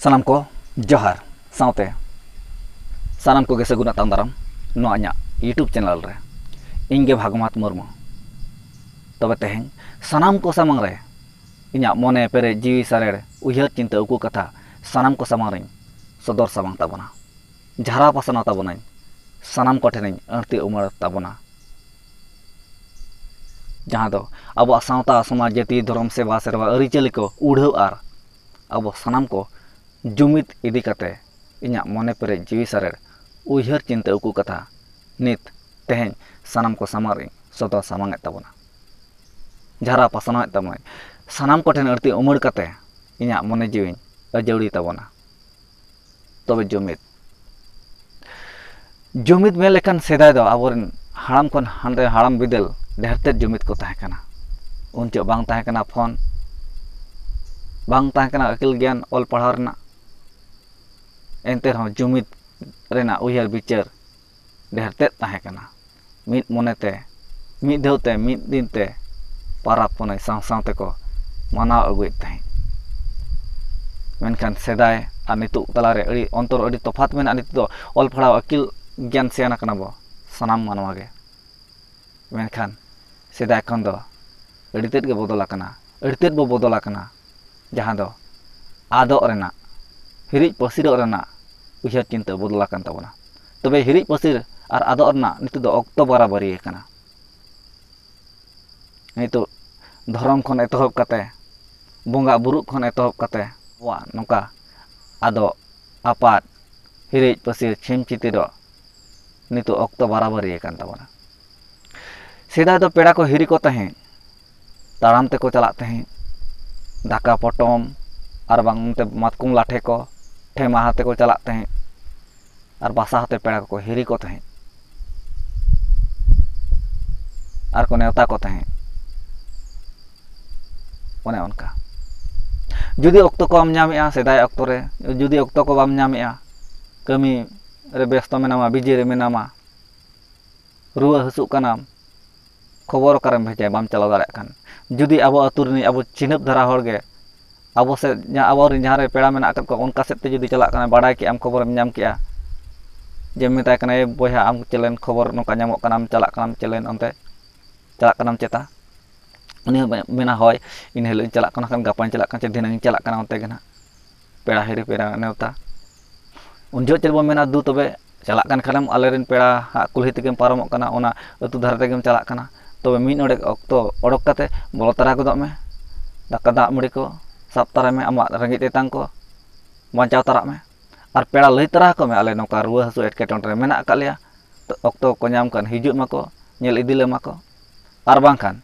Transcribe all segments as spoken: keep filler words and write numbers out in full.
ᱥᱟᱱᱟᱢ ᱠᱚ ᱡᱚᱦᱟᱨ, ᱥᱟᱶᱛᱮ ᱥᱟᱱᱟᱢ ᱠᱚᱜᱮ ᱥᱟᱹᱜᱩᱱ ᱟᱛᱟᱝ ᱫᱟᱨᱟᱢ ᱱᱚᱣᱟ ᱤᱧᱟᱹᱜ YouTube ᱪᱮᱱᱮᱞ ᱨᱮ᱾ ᱤᱧ ᱜᱮ ᱵᱷᱟᱜᱽᱢᱟᱛ ᱢᱩᱨᱢᱩ᱾ ᱛᱚᱵᱮ ᱛᱮᱦᱮᱧ ᱥᱟᱱᱟᱢ ᱠᱚ ᱥᱟᱢᱟᱝ ᱨᱮ ᱤᱧᱟᱹᱜ ᱢᱚᱱᱮ ᱯᱮᱨᱮᱡ ᱡᱤᱣᱤ ᱥᱟᱨᱮᱲ ᱩᱭᱦᱟᱹᱨ ᱪᱤᱱᱛᱟᱹ ᱩᱠᱩ ᱠᱟᱛᱷᱟ ᱥᱟᱱᱟᱢ ᱠᱚ ᱥᱟᱢᱟᱝ ᱨᱤᱧ ᱥᱚᱫᱚᱨ ᱥᱟᱢᱟᱝ ᱛᱟᱵᱚᱱᱟ, ᱡᱷᱟᱨᱟᱣ ᱯᱟᱥᱱᱟᱣ ᱛᱟᱵᱚᱱᱟᱹᱧ, ᱥᱟᱱᱟᱢ ᱠᱚ ᱴᱷᱮᱱᱤᱧ ᱟᱹᱲᱛᱤ ᱩᱢᱟᱹᱲ ᱛᱟᱵᱚᱱᱟ, ᱡᱟᱦᱟᱸ ᱫᱚ ᱟᱵᱚᱣᱟᱜ ᱥᱟᱶᱛᱟ, ᱥᱚᱢᱟᱡᱽ, ᱡᱟᱹᱛᱤ, ᱫᱷᱚᱨᱚᱢ, ᱥᱮᱵᱟ, ᱥᱮᱨᱣᱟ, ᱟᱹᱨᱤᱪᱟᱹᱞᱤ ᱠᱚ ᱩᱰᱷᱟᱹᱣ ᱟᱨ ᱟᱵᱚ ᱥᱟᱱᱟᱢ ᱠᱚ ᱡᱩᱢᱤᱫ ᱤᱫᱤ ᱠᱟᱛᱮ ᱤᱧᱟᱹᱜ ᱢᱚᱱᱮ ᱯᱮᱨᱮᱡ ᱡᱤᱣᱤ ᱥᱟᱨᱮᱲ ᱩᱭᱦᱟᱹᱨ ᱪᱤᱱᱛᱟᱹ ᱩᱠᱩ ᱠᱟᱛᱷᱟ ᱱᱤᱛ ᱛᱮᱦᱮᱧ ᱥᱟᱱᱟᱢ ᱠᱚ ᱥᱟᱢᱟᱝ ᱨᱤᱧ ᱥᱚᱫᱚᱨ ᱥᱟᱢᱟᱝ ᱮᱫ ᱛᱟᱵᱚᱱᱟ᱾ ᱡᱷᱟᱨᱟ ᱯᱟᱥᱱᱟᱣᱮᱫ ᱛᱟᱵᱚᱱᱟᱹᱧ᱾ ᱥᱟᱱᱟᱢ ᱠᱚᱴᱷᱮᱱ ᱟᱹᱲᱛᱤ ᱩᱢᱟᱹᱲ ᱠᱟᱛᱮ ᱤᱧᱟᱹᱜ ᱢᱚᱱᱮ ᱡᱤᱣᱤᱧ ᱟᱹᱡᱟᱹᱲᱤ ᱛᱟᱵᱚᱱᱟ᱾ ᱛᱚᱵᱮ ᱡᱩᱢᱤᱫ, ᱡᱩᱢᱤᱫ ᱢᱮᱱ ᱞᱮᱠᱷᱟᱱ ᱥᱮᱫᱟᱭ ᱫᱚ ᱟᱵᱚᱨᱮᱱ ᱦᱟᱲᱟᱢ ᱠᱷᱚᱱ ᱦᱟᱸᱰᱮ ᱦᱟᱲᱟᱢ ᱵᱤᱫᱟᱹᱞ ᱰᱷᱮᱨ ᱛᱮᱫ ᱡᱩᱢᱤᱫ ᱠᱚ ᱛᱟᱦᱮᱸ ᱠᱟᱱᱟ᱾ ᱩᱱ ᱡᱚᱦᱚᱜ ᱵᱟᱝ ᱛᱟᱦᱮᱸ ᱠᱟᱱᱟ ᱯᱷᱳᱱ, ᱵᱟᱝ ᱛᱟᱦᱮᱸ ᱠᱟᱱᱟ ᱟᱹᱠᱤᱞ ᱜᱮᱭᱟᱱ ᱚᱞ ᱯᱟᱲᱦᱟᱣ ᱨᱮᱱᱟᱜ᱾ ᱮᱱᱛᱮ ᱨᱮᱦᱚᱸ ᱡᱩᱢᱤᱫ ᱨᱮᱱᱟᱜ ᱩᱭᱦᱟᱹᱨ ᱵᱤᱪᱟᱹᱨ ᱰᱷᱮᱨ ᱛᱮᱫ ᱛᱟᱦᱮᱸ ᱠᱟᱱᱟ᱾ ᱢᱤᱫ ᱢᱚᱱᱮᱛᱮ, ᱢᱤᱫ ᱫᱷᱟᱹᱣᱛᱮ, ᱢᱤᱫ ᱫᱤᱱᱛᱮ ᱯᱟᱨᱟᱵᱽ ᱯᱩᱱᱟᱹᱭ ᱥᱟᱶ ᱥᱟᱶ ᱛᱮᱠᱚ ᱢᱟᱱᱟᱣ ᱟᱹᱜᱩᱭᱮᱫ ᱛᱟᱦᱮᱸᱫ᱾ ᱢᱮᱱᱠᱷᱟᱱ ᱥᱮᱫᱟᱭ ᱟᱨ ᱱᱤᱛᱚᱜ ᱛᱟᱞᱟᱨᱮ ᱟᱹᱰᱤ ᱚᱱᱛᱚᱨ, ᱟᱹᱰᱤ ᱛᱚᱯᱷᱟᱛ ᱢᱮᱱᱟᱜᱼᱟ᱾ ᱱᱤᱛᱚᱜ ᱫᱚ ᱚᱞ ᱯᱟᱲᱦᱟᱣ ᱟᱹᱠᱤᱞ ᱜᱮᱭᱟᱱ ᱥᱮᱭᱟᱱ ᱟᱠᱟᱱᱟ ᱵᱚ ᱥᱟᱱᱟᱢ ᱢᱟᱱᱣᱟ ᱜᱮ᱾ ᱢᱮᱱᱠᱷᱟᱱ ᱥᱮᱫᱟᱭ ᱠᱷᱚᱱ ᱫᱚ ᱟᱹᱰᱤ ᱛᱮᱫ ᱜᱮ ᱵᱚᱫᱚᱞ ᱟᱠᱟᱱᱟ, ᱟᱹᱰᱤ ᱛᱮᱫ ᱵᱚ ᱵᱚᱫᱚᱞ ᱟᱠᱟᱱᱟ᱾ ᱡᱟᱦᱟᱸ ᱫᱚ ᱟᱫᱚᱜ ᱨᱮᱱᱟᱜ, ᱦᱤᱨᱤᱡ ᱯᱟᱹᱥᱤᱨᱚᱜ ᱨᱮᱱᱟᱜ ᱩᱭᱦᱟᱹᱨ ᱪᱤᱱᱛᱟᱹ ᱵᱚᱫᱚᱞ ᱟᱠᱟᱱ ᱛᱟᱵᱚᱱᱟ᱾ ᱛᱚᱵᱮ ᱦᱤᱨᱤᱡ ᱯᱟᱹᱥᱤᱨ ᱟᱨ ᱟᱫᱚᱜ ᱨᱮᱱᱟᱜ ᱱᱤᱛᱚᱜ ᱫᱚ ᱚᱠᱛᱚ ᱵᱟᱨᱟᱵᱟᱹᱨᱤ ᱟᱠᱟᱱᱟ᱾ ᱱᱤᱛᱚᱜ ᱫᱷᱚᱨᱚᱢ ᱠᱷᱚᱱ ᱮᱛᱚᱦᱚᱵ ᱠᱟᱛᱮ, ᱵᱚᱸᱜᱟ ᱵᱩᱨᱩ ᱠᱷᱚᱱ ᱮᱛᱚᱦᱚᱵ ᱠᱟᱛᱮ, ᱟᱵᱚᱣᱟᱜ ᱱᱚᱝᱠᱟ ᱟᱫᱚᱜ, ᱟᱯᱟᱫ, ᱦᱤᱨᱤᱡ ᱯᱟᱹᱥᱤᱨ, ᱪᱷᱤᱢ ᱪᱤᱛᱤᱨᱚᱜ ᱱᱤᱛᱚᱜ ᱚᱠᱛᱚ ᱵᱟᱨᱟᱵᱟᱹᱨᱤ ᱟᱠᱟᱱ ᱛᱟᱵᱚᱱᱟ᱾ ᱥᱮᱫᱟᱭ ᱫᱚ ᱯᱮᱲᱟ ᱠᱚ ᱦᱤᱨᱤ ᱠᱚ ᱛᱟᱦᱮᱸᱫ, ᱛᱟᱲᱟᱢ ᱛᱮᱠᱚ ᱪᱟᱞᱟᱜ ᱛᱟᱦᱮᱸᱫ, ᱫᱟᱠᱟ ᱯᱚᱴᱚᱢ ᱟᱨ ᱵᱟᱝ ᱚᱱᱛᱮ ᱢᱟᱛᱠᱚᱢ ᱞᱟᱴᱷᱮ ᱠᱚ ᱴᱷᱮᱢᱟ ᱦᱟᱛᱮ ᱠᱚ ᱪᱟᱞᱟᱜ ᱛᱟᱦᱮᱸᱫ, ᱟᱨ ᱵᱟᱥᱟ ᱦᱟᱛᱮ ᱯᱮᱲᱟ ᱠᱚᱠᱚ ᱦᱤᱨᱤ ᱠᱚ ᱛᱟᱦᱮᱸᱫ ᱟᱨ ᱠᱚ ᱱᱮᱣᱛᱟ ᱠᱚ ᱛᱟᱦᱮᱸᱫ᱾ ᱚᱱᱮ ᱚᱱᱠᱟ᱾ ᱡᱩᱫᱤ ᱚᱠᱛᱚ ᱠᱚ ᱵᱟᱢ ᱧᱟᱢᱮᱜᱼᱟ, ᱥᱮᱫᱟᱭ ᱚᱠᱛᱚ ᱨᱮ ᱡᱩᱫᱤ ᱚᱠᱛᱚ ᱠᱚ ᱵᱟᱢ ᱧᱟᱢᱮᱜᱼᱟ, ᱠᱟᱹᱢᱤ ᱨᱮ ᱵᱮᱥᱛᱚ ᱢᱮᱱᱟᱢᱟ, ᱵᱤᱡᱤ ᱨᱮ ᱢᱮᱱᱟᱢᱟ, ᱨᱩᱣᱟᱹ ᱦᱟᱹᱥᱩᱜ ᱠᱟᱱᱟᱢ, ᱠᱷᱚᱵᱚᱨ ᱚᱠᱟᱨᱮᱢ ᱵᱷᱮᱡᱟᱭᱟ, ᱵᱟᱢ ᱪᱟᱞᱟᱣ ᱫᱟᱲᱮᱭᱟᱜ ᱠᱷᱟᱱ? ᱡᱩᱫᱤ ᱟᱵᱚ ᱟᱹᱛᱩ ᱨᱤᱱᱤᱡ ᱟᱵᱚ ᱪᱤᱱᱦᱟᱹᱯ ᱫᱷᱟᱨᱟ ᱦᱚᱲ ᱜᱮ ᱟᱵᱚ ᱥᱮᱫ ᱡᱟᱦᱟᱸ ᱟᱵᱚᱨᱮᱱ ᱡᱟᱦᱟᱸ ᱨᱮ ᱯᱮᱲᱟ ᱢᱮᱱᱟᱜ ᱟᱠᱟᱫ ᱠᱚᱣᱟ, ᱚᱱᱠᱟ ᱥᱮᱫ ᱛᱮ ᱡᱩᱫᱤ ᱪᱟᱞᱟᱜ ᱠᱟᱱᱟᱭ, ᱵᱟᱲᱟᱭ ᱠᱮᱜᱼᱟᱢ, ᱠᱷᱚᱵᱚᱨᱮᱢ ᱧᱟᱢ ᱠᱮᱜᱼᱟ, ᱡᱮ ᱢᱮᱛᱟᱭ ᱠᱟᱱᱟᱭ, "ᱵᱚᱭᱦᱟ, ᱟᱢ ᱪᱮᱞᱮᱱ ᱠᱷᱚᱵᱚᱨ ᱱᱚᱝᱠᱟ ᱧᱟᱢᱚᱜ ᱠᱟᱱᱟ, ᱟᱢ ᱪᱟᱞᱟᱜ ᱠᱟᱱᱟᱢ ᱪᱮᱞᱮᱱ ᱚᱱᱛᱮ, ᱪᱟᱞᱟᱜ ᱠᱟᱱᱟᱢ ᱪᱮᱛᱟ?" ᱩᱱᱤ ᱦᱚᱸ ᱢᱮᱱᱟ, "ᱦᱳᱭ, ᱤᱱᱟᱹ ᱦᱤᱞᱳᱜ ᱤᱧ ᱪᱟᱞᱟᱜ ᱠᱟᱱᱟ, ᱠᱷᱟᱱ ᱜᱟᱯᱟᱧ ᱪᱟᱞᱟᱜ ᱠᱟᱱᱟ, ᱪᱮ ᱫᱷᱤᱱᱟᱹᱝ ᱤᱧ ᱪᱟᱞᱟᱜ ᱠᱟᱱᱟ ᱚᱱᱛᱮ ᱜᱮ ᱱᱟᱦᱟᱜ, ᱯᱮᱲᱟ ᱦᱤᱨᱤ, ᱯᱮᱲᱟ ᱱᱮᱣᱛᱟ᱾" ᱩᱱ ᱡᱚᱦᱚᱜ ᱪᱮᱫ ᱵᱚᱱ ᱢᱮᱱᱟ, "ᱫᱩ, ᱛᱚᱵᱮ ᱪᱟᱞᱟᱜ ᱠᱟᱱ ᱠᱷᱟᱱᱮᱢ, ᱟᱞᱮᱨᱮᱱ ᱯᱮᱲᱟ ᱦᱟᱜ ᱠᱩᱞᱦᱤ ᱛᱮᱜᱮᱢ ᱯᱟᱨᱚᱢᱚᱜ ᱠᱟᱱᱟ, ᱚᱱᱟ ᱟᱹᱛᱩ ᱫᱷᱟᱨᱮ ᱛᱮᱜᱮᱢ ᱪᱟᱞᱟᱜ ᱠᱟᱱᱟ, ᱛᱚᱵᱮ ᱢᱤᱫ ᱰᱚᱸᱰᱮᱠ ᱚᱠᱛᱚ ᱚᱰᱚᱠ ᱠᱟᱛᱮ ᱵᱚᱞᱚ ᱛᱟᱨᱟ ᱜᱚᱫᱚᱜ ᱢᱮ, ᱫᱟᱠᱟ ᱫᱟᱜ ᱢᱟᱹᱰᱤ ᱠᱚ ᱥᱟᱵ ᱛᱟᱨᱟᱭ ᱢᱮ, ᱟᱢᱟᱜ ᱨᱮᱸᱜᱮᱡ ᱛᱮᱛᱟᱝ ᱠᱚ ᱵᱟᱧᱪᱟᱣ ᱛᱟᱨᱟᱜ ᱢᱮ, ᱟᱨ ᱯᱮᱲᱟ ᱞᱟᱹᱭ ᱛᱟᱨᱟ ᱟᱠᱚ ᱢᱮ, ᱟᱞᱮ ᱱᱚᱝᱠᱟ ᱨᱩᱣᱟᱹ ᱦᱟᱹᱥᱩ ᱮᱴᱠᱮᱴᱚᱬᱮ ᱨᱮ ᱢᱮᱱᱟᱜ ᱟᱠᱟᱫ ᱞᱮᱭᱟ, ᱛᱚ ᱚᱠᱛᱚ ᱠᱚ ᱧᱟᱢ ᱠᱷᱟᱱ ᱦᱤᱡᱩᱜ ᱢᱟᱠᱚ, ᱧᱮᱞ ᱤᱫᱤ ᱞᱮᱢᱟ ᱠᱚ, ᱟᱨ ᱵᱟᱝᱠᱷᱟᱱ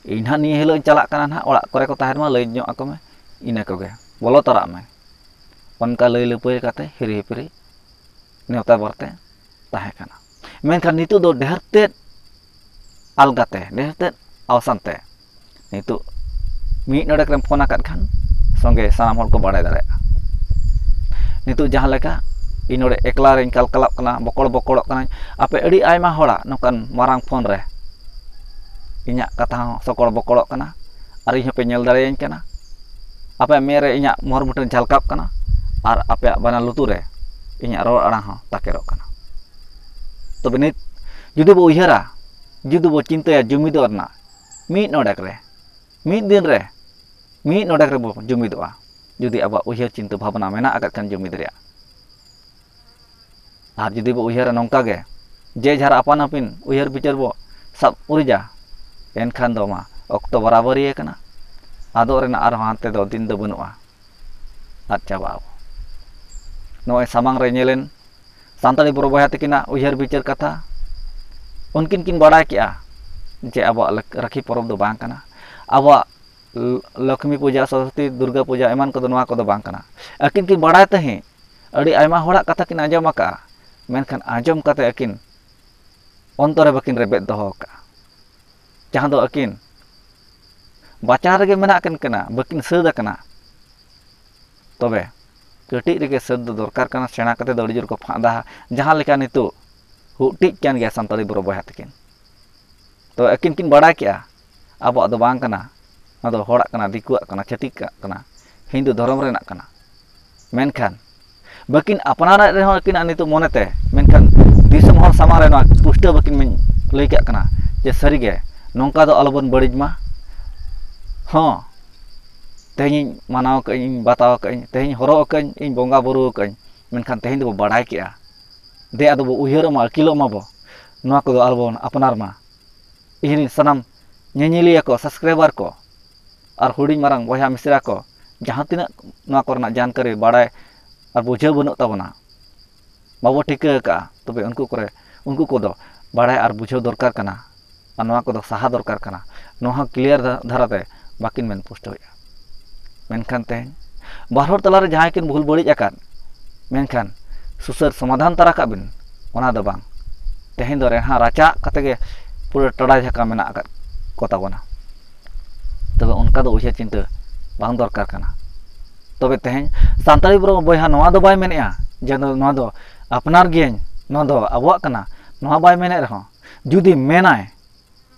ᱤᱧ ᱦᱟᱸᱜ ᱱᱤᱭᱟᱹ ᱦᱤᱞᱳᱜ ᱤᱧ ᱪᱟᱞᱟᱜ ᱠᱟᱱᱟ ᱱᱟᱦᱟᱜ, ᱚᱲᱟᱜ ᱠᱚᱨᱮ ᱠᱚ ᱛᱟᱦᱮᱱ ᱢᱟ, ᱞᱟᱹᱭ ᱧᱚᱜ ᱟᱠᱚ ᱢᱮ, ᱤᱱᱟᱹ ᱠᱚᱜᱮ, ᱵᱚᱞᱚ ᱛᱟᱨᱟᱜ ᱢᱮ᱾" ᱚᱱᱠᱟ ᱞᱟᱹᱭ ᱞᱟᱹᱯᱟᱹᱭ ᱠᱟᱛᱮ ᱦᱤᱨᱤ ᱦᱤᱯᱤᱨᱤ ᱱᱮᱣᱛᱟ ᱵᱟᱨᱛᱮ ᱛᱟᱦᱮᱸ ᱠᱟᱱᱟ᱾ ᱢᱮᱱᱠᱷᱟᱱ ᱱᱤᱛᱚᱜ ᱫᱚ ᱰᱷᱮᱨ ᱛᱮᱫ ᱟᱞᱜᱟᱛᱮ, ᱰᱷᱮᱨ ᱛᱮᱫ ᱟᱣᱥᱟᱱ ᱛᱮ ᱱᱤᱛᱚᱜ ᱢᱤᱫ ᱰᱚᱸᱰᱮᱠ ᱨᱮᱢ ᱯᱷᱳᱱ ᱟᱠᱟᱫ ᱠᱷᱟᱱ ᱥᱚᱸᱜᱮ ᱥᱟᱱᱟᱢ ᱦᱚᱲ ᱠᱚ ᱵᱟᱲᱟᱭ ᱫᱟᱲᱮᱭᱟᱜᱼᱟ᱾ ᱱᱤᱛᱚᱜ ᱡᱟᱦᱟᱸ ᱞᱮᱠᱟ ᱤᱧ ᱱᱚᱰᱮ ᱮᱠᱞᱟ ᱨᱮᱧ ᱠᱟᱞᱠᱟᱞᱚᱜ ᱠᱟᱱᱟ, ᱵᱚᱠᱚᱲ ᱵᱚᱠᱚᱲᱚᱜ ᱠᱟᱱᱟᱧ, ᱟᱯᱮ ᱟᱹᱰᱤ ᱟᱭᱢᱟ ᱦᱚᱲᱟᱜ ᱱᱚᱝᱠᱟᱱ ᱢᱟᱨᱟᱝ ᱯᱷᱳᱱ ᱨᱮ ᱤᱧᱟᱹᱜ ᱠᱟᱛᱷᱟ ᱦᱚᱸ ᱥᱚᱠᱚᱲ ᱵᱚᱠᱚᱲᱚᱜ ᱠᱟᱱᱟ ᱟᱨ ᱤᱧ ᱦᱚᱸᱯᱮ ᱧᱮᱞ ᱫᱟᱲᱮᱭᱟᱹᱧ ᱠᱟᱱᱟ᱾ ᱟᱯᱮᱭᱟᱜ ᱢᱮᱫ ᱨᱮ ᱤᱧᱟᱹᱜ ᱢᱚᱦᱚᱨ ᱢᱩᱴᱷᱟᱹᱱ ᱡᱷᱟᱞᱠᱟᱜ ᱠᱟᱱᱟ ᱟᱨ ᱟᱯᱮᱭᱟᱜ ᱵᱟᱱᱟᱨ ᱞᱩᱛᱩᱨ ᱨᱮ ᱤᱧᱟᱹᱜ ᱨᱚᱲ ᱟᱲᱟᱝ ᱦᱚᱸ ᱛᱟᱠᱮᱨᱚᱜ ᱠᱟᱱᱟ᱾ ᱛᱚᱵᱮ ᱱᱤᱛ ᱡᱩᱫᱤ ᱵᱚ ᱩᱭᱦᱟᱹᱨᱟ, ᱡᱩᱫᱤ ᱵᱚ ᱪᱤᱱᱛᱟᱹᱭᱟ ᱡᱩᱢᱤᱫᱚᱜ ᱨᱮᱱᱟᱜ, ᱢᱤᱫ ᱰᱚᱸᱰᱮᱠ ᱨᱮ, ᱢᱤᱫ ᱫᱤᱱ ᱨᱮ, ᱢᱤᱫ ᱰᱚᱸᱰᱮᱠ ᱨᱮᱵᱚ ᱡᱩᱢᱤᱫᱚᱜᱼᱟ, ᱡᱩᱫᱤ ᱟᱵᱚᱣᱟᱜ ᱩᱭᱦᱟᱹᱨ ᱪᱤᱱᱛᱟᱹ ᱵᱷᱟᱵᱽᱱᱟ ᱢᱮᱱᱟᱜ ᱟᱠᱟᱫ ᱠᱷᱟᱱ ᱡᱩᱢᱤᱫ ᱨᱮᱭᱟᱜ᱾ ᱟᱨ ᱡᱩᱫᱤ ᱵᱚ ᱩᱭᱦᱟᱹᱨᱟ ᱱᱚᱝᱠᱟ ᱜᱮ, ᱡᱮ ᱡᱟᱦᱟᱨ ᱟᱯᱟᱱ ᱟᱹᱯᱤᱱ ᱩᱭᱦᱟᱹᱨ ᱵᱤᱪᱟᱹᱨ ᱵᱚ ᱥᱟᱵ ᱩᱨᱤᱡᱟ, ᱮᱱᱠᱷᱟᱱ ᱫᱚ ᱢᱟ ᱚᱠᱛᱚ ᱵᱟᱨᱟᱵᱟᱹᱨᱤ ᱟᱠᱟᱱᱟ, ᱟᱫᱚᱜ ᱨᱮᱱᱟᱜ ᱟᱨᱦᱚᱸ ᱦᱟᱱᱛᱮ ᱫᱚ ᱫᱤᱱ ᱫᱚ ᱵᱟᱹᱱᱩᱜᱼᱟ, ᱟᱫ ᱪᱟᱵᱟᱜ ᱟᱵᱚ᱾ ᱱᱚᱜᱼᱚᱭ ᱥᱟᱢᱟᱝ ᱨᱮ ᱧᱮᱞᱮᱱ ᱥᱟᱱᱛᱟᱲᱤ ᱵᱚᱨᱚ ᱵᱚᱭᱦᱟ ᱛᱟᱹᱠᱤᱱᱟᱜ ᱩᱭᱦᱟᱹᱨ ᱵᱤᱪᱟᱹᱨ ᱠᱟᱛᱷᱟ, ᱩᱱᱠᱤᱱ ᱠᱤᱱ ᱵᱟᱲᱟᱭ ᱠᱮᱜᱼᱟ ᱡᱮ ᱟᱵᱚᱣᱟᱜ ᱞᱟᱠ-, ᱨᱟᱹᱠᱷᱤ ᱯᱚᱨᱚᱵᱽ ᱫᱚ ᱵᱟᱝ ᱠᱟᱱᱟ, ᱟᱵᱚᱣᱟᱜ ᱞ-, ᱞᱚᱠᱷᱢᱤ ᱯᱩᱡᱟ, ᱥᱚᱨᱚᱥᱚᱛᱤ, ᱫᱩᱨᱜᱟ ᱯᱩᱡᱟ ᱮᱢᱟᱱ ᱠᱚᱫᱚ ᱱᱚᱣᱟ ᱠᱚᱫᱚ ᱵᱟᱝ ᱠᱟᱱᱟ᱾ ᱟᱹᱠᱤᱱ ᱠᱤᱱ ᱵᱟᱲᱟᱭ ᱛᱟᱦᱮᱸᱫ, ᱟᱹᱰᱤ ᱟᱭᱢᱟ ᱦᱚᱲᱟᱜ ᱠᱟᱛᱷᱟ ᱠᱤᱱ ᱟᱸᱡᱚᱢ ᱟᱠᱟᱫᱼᱟ, ᱢᱮᱱᱠᱷᱟᱱ ᱟᱸᱡᱚᱢ ᱠᱟᱛᱮ ᱟᱹᱠᱤᱱ ᱚᱱᱛᱚᱨ ᱨᱮ ᱵᱟᱹᱠᱤᱱ ᱨᱮᱵᱮᱫ ᱫᱚᱦᱚ ᱟᱠᱟᱫᱼᱟ᱾ ᱡᱟᱦᱟᱸ ᱫᱚ ᱟᱹᱠᱤᱱ ᱵᱟᱪᱷᱱᱟᱣ ᱨᱮᱜᱮ ᱢᱮᱱᱟᱜ ᱠᱤᱱ ᱠᱟᱱᱟ, ᱵᱟᱹᱠᱤᱱ ᱥᱟᱹᱛ ᱟᱠᱟᱱᱟ᱾ ᱛᱚᱵᱮ ᱠᱟᱹᱴᱤᱡ ᱨᱮᱜᱮ ᱥᱟᱹᱛ ᱫᱚ ᱫᱚᱨᱠᱟᱨ ᱠᱟᱱᱟ, ᱥᱮᱬᱟ ᱠᱟᱛᱮ ᱫᱚ ᱟᱹᱰᱤ ᱡᱳᱨ ᱠᱚ ᱯᱷᱟᱸᱫᱟ ᱦᱟ᱾ ᱡᱟᱦᱟᱸ ᱞᱮᱠᱟ ᱱᱤᱛᱚᱜ ᱦᱩᱴᱤᱡ ᱠᱟᱱ ᱜᱮᱭᱟ ᱥᱟᱱᱛᱟᱲᱤ ᱵᱚᱨᱚ ᱵᱚᱭᱦᱟ ᱛᱟᱹᱠᱤᱱ᱾ ᱛᱚ ᱟᱹᱠᱤᱱ ᱠᱤᱱ ᱵᱟᱲᱟᱭ ᱠᱮᱜᱼᱟ, ᱟᱵᱚᱣᱟᱜ ᱫᱚ ᱵᱟᱝ ᱠᱟᱱᱟ, ᱱᱚᱣᱟ ᱫᱚ ᱦᱚᱲᱟᱜ ᱠᱟᱱᱟ, ᱫᱤᱠᱩᱣᱟᱜ ᱠᱟᱱᱟ, ᱪᱷᱟᱹᱛᱤᱠᱟᱜ ᱠᱟᱱᱟ, ᱦᱤᱱᱫᱩ ᱫᱷᱚᱨᱚᱢ ᱨᱮᱱᱟᱜ ᱠᱟᱱᱟ᱾ ᱢᱮᱱᱠᱷᱟᱱ ᱵᱟᱹᱠᱤᱱ ᱟᱯᱱᱟᱨᱮᱫ ᱨᱮᱦᱚᱸ ᱟᱹᱠᱤᱱᱟᱜ ᱱᱤᱛᱚᱜ ᱢᱚᱱᱮᱛᱮ, ᱢᱮᱱᱠᱷᱟᱱ ᱫᱤᱥᱚᱢ ᱦᱚᱲ ᱥᱟᱢᱟᱝ ᱨᱮ ᱱᱚᱣᱟ ᱯᱩᱥᱴᱟᱹᱣ ᱵᱟᱹᱠᱤᱱ ᱢᱮᱱ ᱞᱟᱹᱭ ᱠᱟᱜ ᱠᱟᱱᱟ ᱡᱮ ᱥᱟᱹᱨᱤᱜᱮ ᱱᱚᱝᱠᱟ ᱫᱚ ᱟᱞᱚᱵᱚᱱ ᱵᱟᱹᱲᱤᱡ ᱢᱟ᱾ ᱦᱚᱸ, ᱛᱮᱦᱮᱧᱤᱧ ᱢᱟᱱᱟᱣ ᱠᱟᱜ ᱟᱹᱧ, ᱵᱟᱛᱟᱣ ᱠᱟᱜ ᱟᱹᱧ, ᱛᱮᱦᱮᱧ ᱦᱚᱨᱚᱜ ᱠᱟᱜ ᱟᱹᱧ, ᱤᱧ ᱵᱚᱸᱜᱟ ᱵᱩᱨᱩ ᱠᱟᱜ ᱟᱹᱧ, ᱢᱮᱱᱠᱷᱟᱱ ᱛᱮᱦᱮᱧ ᱫᱚᱵᱚ ᱵᱟᱲᱟᱭ ᱠᱮᱜᱼᱟ, ᱫᱮ ᱟᱫᱚ ᱵᱚ ᱩᱭᱦᱟᱹᱨᱚᱜ ᱢᱟ, ᱟᱹᱠᱤᱞᱚᱜ ᱢᱟᱵᱚ, ᱱᱚᱣᱟ ᱠᱚᱫᱚ ᱟᱞᱚᱵᱚᱱ ᱟᱯᱱᱟᱨ ᱢᱟ᱾ ᱤᱧ ᱨᱮᱱ ᱥᱟᱱᱟᱢ ᱧᱮᱧᱮᱞᱤᱭᱟᱹ ᱠᱚ, subscriber ᱠᱚ, ᱟᱨ ᱦᱩᱰᱤᱧ ᱢᱟᱨᱟᱝ ᱵᱚᱭᱦᱟ ᱢᱤᱥᱨᱟ ᱠᱚ, ᱡᱟᱦᱟᱸ ᱛᱤᱱᱟᱹᱜ ᱱᱚᱣᱟ ᱠᱚᱨᱮᱱᱟᱜ ᱡᱟᱱᱠᱟᱨᱤ, ᱵᱟᱲᱟᱭ ᱟᱨ ᱵᱩᱡᱷᱟᱹᱣ ᱵᱟᱹᱱᱩᱜ ᱛᱟᱵᱚᱱᱟ, ᱵᱟᱵᱚ ᱴᱷᱤᱠᱟᱹ ᱟᱠᱟᱫᱼᱟ, ᱛᱚᱵᱮ ᱩᱱᱠᱩ ᱠᱚᱨᱮ, ᱩᱱᱠᱩ ᱠᱚᱫᱚ ᱵᱟᱲᱟᱭ ᱟᱨ ᱵᱩᱡᱷᱟᱹᱣ ᱫᱚᱨᱠᱟᱨ ᱠᱟᱱᱟ, ᱟᱨ ᱱᱚᱣᱟ ᱠᱚᱫᱚ ᱥᱟᱦᱟ ᱫᱚᱨᱠᱟᱨ ᱠᱟᱱᱟ᱾ ᱱᱚᱣᱟ ᱦᱚᱸ clear ᱫᱷᱟ-, ᱫᱷᱟᱨᱟᱛᱮ ᱵᱟᱹᱠᱤᱱ ᱢᱮᱱ ᱯᱩᱥᱴᱟᱹᱣᱮᱫᱼᱟ᱾ ᱢᱮᱱᱠᱷᱟᱱ ᱛᱮᱦᱮᱧ ᱵᱟᱨ ᱦᱚᱲ ᱛᱟᱞᱟᱨᱮ ᱡᱟᱦᱟᱸᱭ ᱠᱤᱱ ᱵᱷᱩᱞ ᱵᱟᱹᱲᱤᱡ ᱟᱠᱟᱫ, ᱢᱮᱱᱠᱷᱟᱱ ᱥᱩᱥᱟᱹᱨ ᱥᱚᱢᱟᱫᱷᱟᱱ ᱛᱟᱨᱟ ᱠᱟᱜ ᱵᱤᱱ, ᱚᱱᱟ ᱫᱚ ᱵᱟᱝ᱾ ᱛᱮᱦᱮᱧ ᱫᱚ ᱨᱮᱦᱟ ᱨᱟᱪᱟᱜ ᱠᱟᱛᱮ ᱜᱮ ᱯᱩᱨᱟᱹ ᱴᱟᱰᱟ ᱡᱷᱟᱠᱟ ᱢᱮᱱᱟᱜ ᱟᱠᱟᱫ ᱠᱚ ᱛᱟᱵᱚᱱᱟ᱾ ᱛᱚᱵᱮ ᱚᱱᱠᱟ ᱫᱚ ᱩᱭᱦᱟᱹᱨ ᱪᱤᱱᱛᱟᱹ ᱵᱟᱝ ᱫᱚᱨᱠᱟᱨ ᱠᱟᱱᱟ᱾ ᱛᱚᱵᱮ ᱛᱮᱦᱮᱧ ᱥᱟᱱᱛᱟᱲᱤ ᱵᱚᱭᱦᱟ ᱱᱚᱣᱟ ᱫᱚ ᱵᱟᱭ ᱢᱮᱱᱮᱫᱼᱟ ᱡᱮ ᱱᱚᱣᱟ ᱫᱚ ᱟᱯᱱᱟᱨ ᱜᱤᱭᱟᱹᱧ, ᱱᱚᱣᱟ ᱫᱚ ᱟᱵᱚᱣᱟᱜ ᱠᱟᱱᱟ, ᱱᱚᱣᱟ ᱵᱟᱭ ᱢᱮᱱᱮᱫ ᱨᱮᱦᱚᱸ, ᱡᱩᱫᱤ ᱢᱮᱱᱟᱭ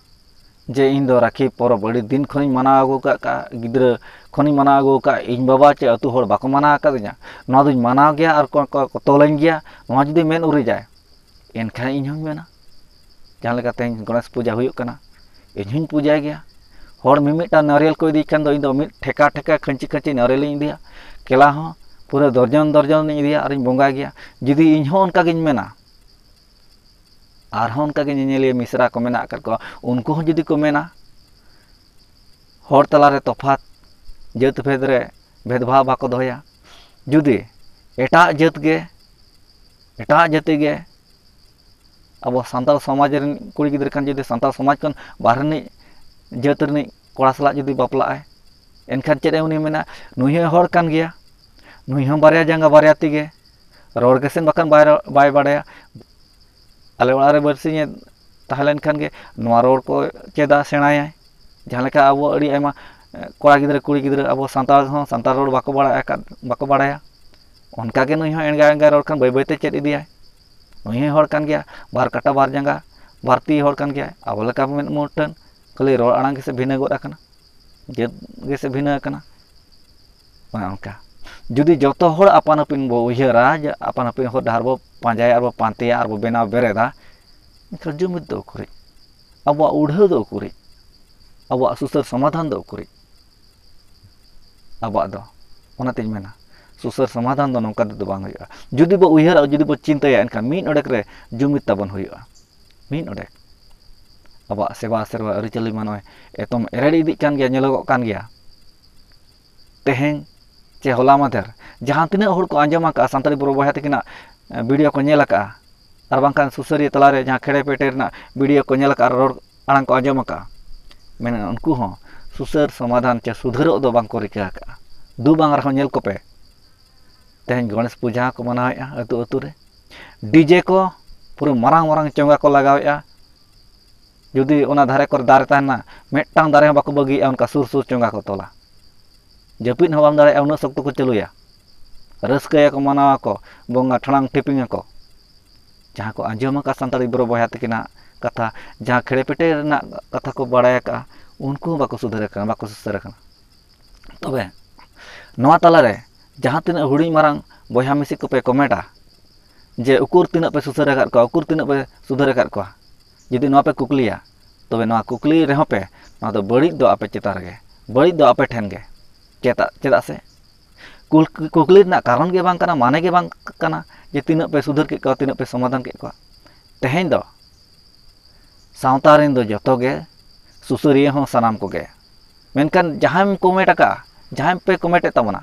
ᱡᱮ ᱤᱧ ᱫᱚ ᱨᱟᱠᱷᱤ ᱯᱚᱨᱚᱵᱽ ᱟᱹᱰᱤ ᱫᱤᱱ ᱠᱷᱚᱱᱤᱧ ᱢᱟᱱᱟᱣ ᱟᱹᱜᱩ ᱟᱠᱟᱫ, ᱜᱤᱫᱽᱨᱟᱹ ᱠᱷᱚᱱᱤᱧ ᱢᱟᱱᱟᱣ ᱟᱹᱜᱩ ᱟᱠᱟᱫ, ᱤᱧ ᱵᱟᱵᱟ ᱪᱮ ᱟᱹᱛᱩ ᱦᱚᱲ ᱵᱟᱠᱚ ᱢᱟᱱᱟᱣ ᱟᱠᱟᱫᱤᱧᱟ, ᱱᱚᱣᱟ ᱫᱚᱧ ᱢᱟᱱᱟᱣ ᱜᱮᱭᱟ ᱟᱨ ᱠᱚ, ᱠᱚ, ᱠᱚ ᱛᱚᱞᱟᱹᱧ ᱜᱮᱭᱟ, ᱱᱚᱣᱟ ᱡᱩᱫᱤ ᱢᱮᱱ ᱩᱨᱤᱡᱟᱭ, ᱮᱱᱠᱷᱟᱱ ᱤᱧ ᱦᱚᱸᱧ ᱢᱮᱱᱟ, ᱡᱟᱦᱟᱸ ᱞᱮᱠᱟ ᱛᱮᱦᱮᱧ ᱜᱚᱬᱮᱥ ᱯᱩᱡᱟᱹ ᱦᱩᱭᱩᱜ ᱠᱟᱱᱟ, ᱤᱧ ᱦᱚᱸᱧ ᱯᱩᱡᱟᱹᱭ ᱜᱮᱭᱟ᱾ ᱦᱚᱲ ᱢᱤᱢᱤᱫᱴᱟᱝ ᱱᱟᱨᱤᱭᱮᱞ ᱠᱚ ᱤᱫᱤᱭ ᱠᱷᱟᱱ ᱫᱚ ᱤᱧ ᱫᱚ ᱢᱤᱫ ᱴᱷᱮᱠᱟ ᱴᱷᱮᱠᱟ ᱠᱷᱟᱹᱧᱪᱤ ᱠᱷᱟᱹᱧᱪᱤ ᱱᱟᱨᱤᱭᱮᱞᱤᱧ ᱤᱫᱤᱭᱟ, ᱠᱮᱞᱟ ᱦᱚᱸ ᱯᱩᱨᱟᱹ ᱫᱚᱨᱡᱚᱱ ᱫᱚᱨᱡᱚᱱᱤᱧ ᱤᱫᱤᱭᱟ ᱟᱨᱤᱧ ᱵᱚᱸᱜᱟᱭ ᱜᱮᱭᱟ᱾ ᱡᱩᱫᱤ ᱤᱧ ᱦᱚᱸ ᱚᱱᱠᱟ ᱜᱤᱧ ᱢᱮᱱᱟ, ᱟᱨᱦᱚᱸ ᱚᱱᱠᱟ ᱜᱮ ᱧᱮᱧᱮᱞᱤᱭᱟᱹ ᱢᱤᱥᱨᱟ ᱠᱚ ᱢᱮᱱᱟᱜ ᱟᱠᱟᱫ ᱠᱚᱣᱟ, ᱩᱱᱠᱩ ᱦᱚᱸ ᱡᱩᱫᱤ ᱠᱚ ᱢᱮᱱᱟ, ᱦᱚᱲ ᱛᱟᱞᱟᱨᱮ ᱛᱚᱯᱷᱟᱛ, ᱡᱟᱹᱛ ᱵᱷᱮᱫ ᱨᱮ ᱵᱷᱮᱫᱽᱵᱷᱟᱣ ᱵᱟᱠᱚ ᱫᱚᱦᱚᱭᱟ᱾ ᱡᱩᱫᱤ ᱮᱴᱟᱜ ᱡᱟᱹᱛ ᱜᱮ, ᱮᱴᱟᱜ ᱡᱟᱹᱛᱤ ᱜᱮ ᱟᱵᱚ ᱥᱟᱱᱛᱟᱲ ᱥᱚᱢᱟᱡᱽ ᱨᱮᱱ ᱠᱩᱲᱤ ᱜᱤᱫᱽᱨᱟᱹ ᱠᱷᱟᱱ ᱡᱩᱫᱤ ᱥᱟᱱᱛᱟᱲ ᱥᱚᱢᱟᱡᱽ ᱠᱷᱚᱱ ᱵᱟᱦᱨᱮ ᱨᱤᱱᱤᱡ ᱡᱟᱹᱛ ᱨᱤᱱᱤᱡ ᱠᱚᱲᱟ ᱥᱟᱞᱟᱜ ᱡᱩᱫᱤ ᱵᱟᱯᱞᱟᱜ ᱟᱭ, ᱮᱱᱠᱷᱟᱱ ᱪᱮᱫ ᱮ ᱩᱱᱤ ᱢᱮᱱᱟ, "ᱱᱩᱭ ᱦᱚᱸᱭ ᱦᱚᱲ ᱠᱟᱱ ᱜᱮᱭᱟ, ᱱᱩᱭ ᱦᱚᱸ ᱵᱟᱨᱭᱟ ᱡᱟᱸᱜᱟ ᱵᱟᱨᱭᱟ ᱛᱤ ᱜᱮ, ᱨᱚᱲ ᱜᱮᱥᱮ ᱵᱟᱠᱷᱟᱱ ᱵᱟᱭ ᱨᱚ-, ᱵᱟᱭ ᱵᱟᱲᱟᱭᱟ᱾ ᱟᱞᱮ ᱚᱲᱟᱜ ᱨᱮ ᱵᱟᱨᱥᱤᱧᱮ ᱛᱟᱦᱮᱸ ᱞᱮᱱᱠᱷᱟᱱ ᱜᱮ ᱱᱚᱣᱟ ᱨᱚᱲ ᱠᱚ ᱪᱮᱫᱟ, ᱥᱮᱬᱟᱭᱟᱭ᱾" ᱡᱟᱦᱟᱸ ᱞᱮᱠᱟ ᱟᱵᱚ ᱟᱹᱰᱤ ᱟᱭᱢᱟ, ᱮ, ᱠᱚᱲᱟ ᱜᱤᱫᱽᱨᱟᱹ, ᱠᱩᱲᱤ ᱜᱤᱫᱽᱨᱟᱹ ᱟᱵᱚ ᱥᱟᱱᱛᱟᱲ ᱦᱚᱸ ᱥᱟᱱᱛᱟᱲ ᱨᱚᱲ ᱵᱟᱠᱚ ᱵᱟᱲᱟᱭ ᱟᱠᱟᱫ, ᱵᱟᱠᱚ ᱵᱟᱲᱟᱭᱟ, ᱚᱱᱠᱟ ᱜᱮ ᱱᱩᱭ ᱦᱚᱸ ᱮᱸᱜᱟᱭ ᱮᱸᱜᱟᱭ ᱨᱚᱲ ᱠᱷᱟᱱ ᱵᱟᱹᱭ ᱵᱟᱹᱭ ᱛᱮ ᱪᱮᱫ ᱤᱫᱤᱭᱟᱭ᱾ ᱱᱩᱭ ᱦᱚᱸᱭ ᱦᱚᱲ ᱠᱟᱱ ᱜᱮᱭᱟ, ᱵᱟᱨ ᱠᱟᱴᱟ ᱵᱟᱨ ᱡᱟᱸᱜᱟ, ᱵᱟᱨ ᱛᱤ ᱦᱚᱲ ᱠᱟᱱ ᱜᱮᱭᱟᱭ᱾ ᱟᱵᱚ ᱞᱮᱠᱟ ᱢᱤᱫ ᱢᱩᱴᱷᱟᱹᱱ, ᱠᱷᱟᱹᱞᱤ ᱨᱚᱲ ᱟᱲᱟᱝ ᱜᱮᱥᱮ ᱵᱷᱤᱱᱟᱹ ᱜᱚᱫ ᱟᱠᱟᱱᱟ, ᱡᱟᱹᱛ ᱜᱮᱥᱮ ᱵᱷᱤᱱᱟᱹ ᱟᱠᱟᱱᱟ᱾ ᱚᱱᱮ ᱚᱱᱠᱟ᱾ ᱡᱩᱫᱤ ᱡᱚᱛᱚ ᱦᱚᱲ ᱟᱯᱟᱱ ᱟᱹᱯᱤᱱ ᱵᱚ ᱩᱭᱦᱟᱹᱨᱟ, ᱡᱮ ᱟᱯᱟᱱ ᱟᱹᱯᱤᱱ ᱦᱚᱨ ᱰᱟᱦᱟᱨ ᱵᱚ ᱯᱟᱸᱡᱟᱭᱟ ᱟᱨ ᱵᱚ ᱯᱟᱱᱛᱮᱭᱟ ᱟᱨ ᱵᱚ ᱵᱮᱱᱟᱣ ᱵᱮᱨᱮᱫᱟ, ᱮᱱᱠᱷᱟᱱ ᱡᱩᱢᱤᱫ ᱫᱚ ᱩᱠᱩᱨᱤᱡ? ᱟᱵᱚᱣᱟᱜ ᱩᱰᱷᱟᱹᱣ ᱫᱚ ᱩᱠᱩᱨᱤᱡ? ᱟᱵᱚᱣᱟᱜ ᱥᱩᱥᱟᱹᱨ ᱥᱚᱢᱟᱫᱷᱟᱱ ᱫᱚ ᱩᱠᱩᱨᱤᱡ? ᱟᱵᱚᱣᱟᱜ ᱫᱚ, ᱚᱱᱟᱛᱤᱧ ᱢᱮᱱᱟ, ᱥᱩᱥᱟᱹᱨ ᱥᱚᱢᱟᱫᱷᱟᱱ ᱫᱚ ᱱᱚᱝᱠᱟ ᱛᱮᱫᱚ ᱵᱟᱝ ᱦᱩᱭᱩᱜᱼᱟ᱾ ᱡᱩᱫᱤ ᱵᱚ ᱩᱭᱦᱟᱹᱨᱟ, ᱡᱩᱫᱤ ᱵᱚ ᱪᱤᱱᱛᱟᱹᱭᱟ, ᱮᱱᱠᱷᱟᱱ ᱢᱤᱫ ᱚᱰᱮᱠ ᱨᱮ ᱡᱩᱢᱤᱫ ᱛᱟᱵᱚᱱ ᱦᱩᱭᱩᱜᱼᱟ᱾ ᱢᱤᱫ ᱚᱰᱮᱠ᱾ ᱟᱵᱚᱣᱟᱜ ᱥᱮᱵᱟ ᱥᱮᱨᱣᱟ ᱟᱹᱨᱤᱪᱟᱹᱞᱤ ᱢᱟ ᱱᱚᱜᱼᱚᱭ ᱮᱛᱚᱢ ᱮᱨᱮᱲ ᱤᱫᱤᱜ ᱠᱟᱱ ᱜᱮᱭᱟ, ᱧᱮᱞᱚᱜᱚᱜ ᱠᱟᱱ ᱜᱮᱭᱟ᱾ ᱛᱮᱦᱮᱧ ᱪᱮ ᱦᱚᱞᱟ ᱢᱟᱫᱷᱮᱨ ᱡᱟᱦᱟᱸ ᱛᱤᱱᱟᱹᱜ ᱦᱚᱲ ᱠᱚ ᱟᱸᱡᱚᱢ ᱟᱠᱟᱫᱼᱟ, ᱥᱟᱱᱛᱟᱲᱤ ᱵᱚᱲᱚ ᱵᱚᱭᱦᱟ ᱛᱟᱹᱠᱤᱱᱟᱜ, ᱮ, ᱵᱷᱤᱰᱤᱭᱳ ᱠᱚ ᱧᱮᱞ ᱟᱠᱟᱫᱼᱟ, ᱟᱨ ᱵᱟᱝᱠᱷᱟᱱ ᱥᱩᱥᱟᱹᱨᱤᱭᱟᱹ ᱛᱟᱞᱟᱨᱮ ᱡᱟᱦᱟᱸ ᱠᱷᱮᱲᱮ ᱯᱮᱴᱮ ᱨᱮᱱᱟᱜ ᱵᱷᱤᱰᱤᱭᱳ ᱠᱚ ᱧᱮᱞ ᱟᱠᱟᱫᱼᱟ, ᱨᱚᱲ ᱟᱲᱟᱝ ᱠᱚ ᱟᱸᱡᱚᱢ ᱟᱠᱟᱫᱼᱟ, ᱢᱮᱱᱠᱷᱟᱱ ᱩᱱᱠᱩ ᱦᱚᱸ ᱥᱩᱥᱟᱹᱨ ᱥᱚᱢᱟᱫᱷᱟᱱ ᱪᱮ ᱥᱩᱫᱷᱟᱹᱨᱚᱜ ᱫᱚ ᱵᱟᱝ ᱠᱚ ᱨᱤᱠᱟᱹ ᱟᱠᱟᱫᱼᱟ᱾ ᱫᱩ ᱵᱟᱝ ᱨᱮᱦᱚᱸ ᱧᱮᱞ ᱠᱚᱯᱮ, ᱛᱮᱦᱮᱧ ᱜᱚᱬᱮᱥ ᱯᱩᱡᱟᱹ ᱦᱚᱸᱠᱚ ᱢᱟᱱᱟᱣᱮᱫᱼᱟ ᱟᱹᱛᱩ ᱟᱹᱛᱩ ᱨᱮ᱾ ᱰᱤᱡᱮ ᱠᱚ ᱯᱩᱨᱟᱹ ᱢᱟᱨᱟᱝ ᱢᱟᱨᱟᱝ ᱪᱚᱸᱜᱟ ᱠᱚ ᱞᱟᱜᱟᱣᱮᱫᱼᱟ᱾ ᱡᱩᱫᱤ ᱚᱱᱟ ᱫᱷᱟᱨᱮ ᱠᱚᱨᱮ ᱫᱟᱨᱮ ᱛᱟᱦᱮᱱᱟ, ᱢᱤᱫᱴᱟᱝ ᱫᱟᱨᱮ ᱦᱚᱸ ᱵᱟᱠᱚ ᱵᱟᱹᱜᱤᱭᱮᱫᱼᱟ, ᱚᱱᱠᱟ ᱥᱩᱨ ᱥᱩᱨ ᱪᱚᱸᱜᱟ ᱠᱚ ᱛᱚᱞᱟ᱾ ᱡᱟᱹᱯᱤᱫ ᱦᱚᱸ ᱵᱟᱢ ᱫᱟᱲᱮᱭᱟᱜᱼᱟ, ᱩᱱᱟᱹᱜ ᱥᱚᱠᱛᱚ ᱠᱚ ᱪᱟᱹᱞᱩᱭᱟ᱾ ᱨᱟᱹᱥᱠᱟᱹᱭᱟᱠᱚ, ᱢᱟᱱᱟᱣᱟᱠᱚ, ᱵᱚᱸᱜᱟ ᱴᱷᱟᱲᱟᱝ ᱴᱷᱤᱯᱤᱝ ᱟᱠᱚ᱾ ᱡᱟᱦᱟᱸ ᱠᱚ ᱟᱸᱡᱚᱢ ᱟᱠᱟᱫ ᱥᱟᱱᱛᱟᱲᱤ ᱵᱚᱲᱚ ᱵᱚᱭᱦᱟ ᱛᱟᱹᱠᱤᱱᱟᱜ ᱠᱟᱛᱷᱟ, ᱡᱟᱦᱟᱸ ᱠᱷᱮᱲᱮ ᱯᱮᱴᱮ ᱨᱮᱱᱟᱜ ᱠᱟᱛᱷᱟ ᱠᱚ ᱵᱟᱲᱟᱭ ᱟᱠᱟᱫᱼᱟ, ᱩᱱᱠᱩ ᱦᱚᱸ ᱵᱟᱠᱚ ᱥᱩᱫᱷᱟᱹᱨ ᱟᱠᱟᱱᱟ, ᱵᱟᱠᱚ ᱥᱩᱥᱟᱹᱨ ᱟᱠᱟᱱᱟ᱾ ᱛᱚᱵᱮ ᱱᱚᱣᱟ ᱛᱟᱞᱟᱨᱮ ᱡᱟᱦᱟᱸ ᱛᱤᱱᱟᱹᱜ ᱦᱩᱰᱤᱧ ᱢᱟᱨᱟᱝ ᱵᱚᱭᱦᱟ ᱢᱤᱥᱤ ᱠᱚᱯᱮ ᱠᱚᱢᱮᱱᱴᱟ ᱡᱮ ᱩᱠᱩᱨ ᱛᱤᱱᱟᱹᱜ ᱯᱮ ᱥᱩᱥᱟᱹᱨ ᱟᱠᱟᱫ ᱠᱚᱣᱟ, ᱩᱠᱩᱨ ᱛᱤᱱᱟᱹᱜ ᱯᱮ ᱥᱩᱫᱷᱟᱹᱨ ᱟᱠᱟᱫ ᱠᱚᱣᱟ, ᱡᱩᱫᱤ ᱱᱚᱣᱟ ᱯᱮ ᱠᱩᱠᱞᱤᱭᱟ, ᱛᱚᱵᱮ ᱱᱚᱣᱟ ᱠᱩᱠᱞᱤ ᱨᱮᱦᱚᱸ ᱯᱮ, ᱱᱚᱣᱟ ᱫᱚ ᱵᱟᱹᱲᱤᱡ ᱫᱚ ᱟᱯᱮ ᱪᱮᱛᱟᱱ ᱨᱮᱜᱮ, ᱵᱟᱹᱲᱤᱡ ᱫᱚ ᱟᱯᱮ ᱴᱷᱮᱱ ᱜᱮ᱾ ᱪᱮᱫᱟᱜ, ᱪᱮᱫᱟᱜ ᱥᱮ ᱠᱩᱞ-, ᱠᱩᱠᱞᱤ ᱨᱮᱱᱟᱜ ᱠᱟᱨᱚᱱ ᱜᱮ ᱵᱟᱝ ᱠᱟᱱᱟ, ᱢᱟᱱᱮ ᱜᱮ ᱵᱟᱝ ᱠᱟᱱᱟ ᱡᱮ ᱛᱤᱱᱟᱹᱜ ᱯᱮ ᱥᱩᱫᱷᱟᱹᱨ ᱠᱮᱫ ᱠᱚᱣᱟ, ᱛᱤᱱᱟᱹᱜ ᱯᱮ ᱥᱚᱢᱟᱫᱷᱟᱱ ᱠᱮᱫ ᱠᱚᱣᱟ᱾ ᱛᱮᱦᱮᱧ ᱫᱚ ᱥᱟᱶᱛᱟ ᱨᱮᱱ ᱫᱚ ᱡᱚᱛᱚ ᱜᱮ ᱥᱩᱥᱟᱹᱨᱤᱭᱟᱹ ᱦᱚᱸ ᱥᱟᱱᱟᱢ ᱠᱚᱜᱮ᱾ ᱢᱮᱱᱠᱷᱟᱱ ᱡᱟᱦᱟᱸᱭᱮᱢ ᱠᱚᱢᱮᱱᱴ ᱟᱠᱟᱫᱼᱟ, ᱡᱟᱦᱟᱸᱭ ᱯᱮ ᱠᱚᱢᱮᱱᱴᱮᱫ ᱛᱟᱵᱚᱱᱟ,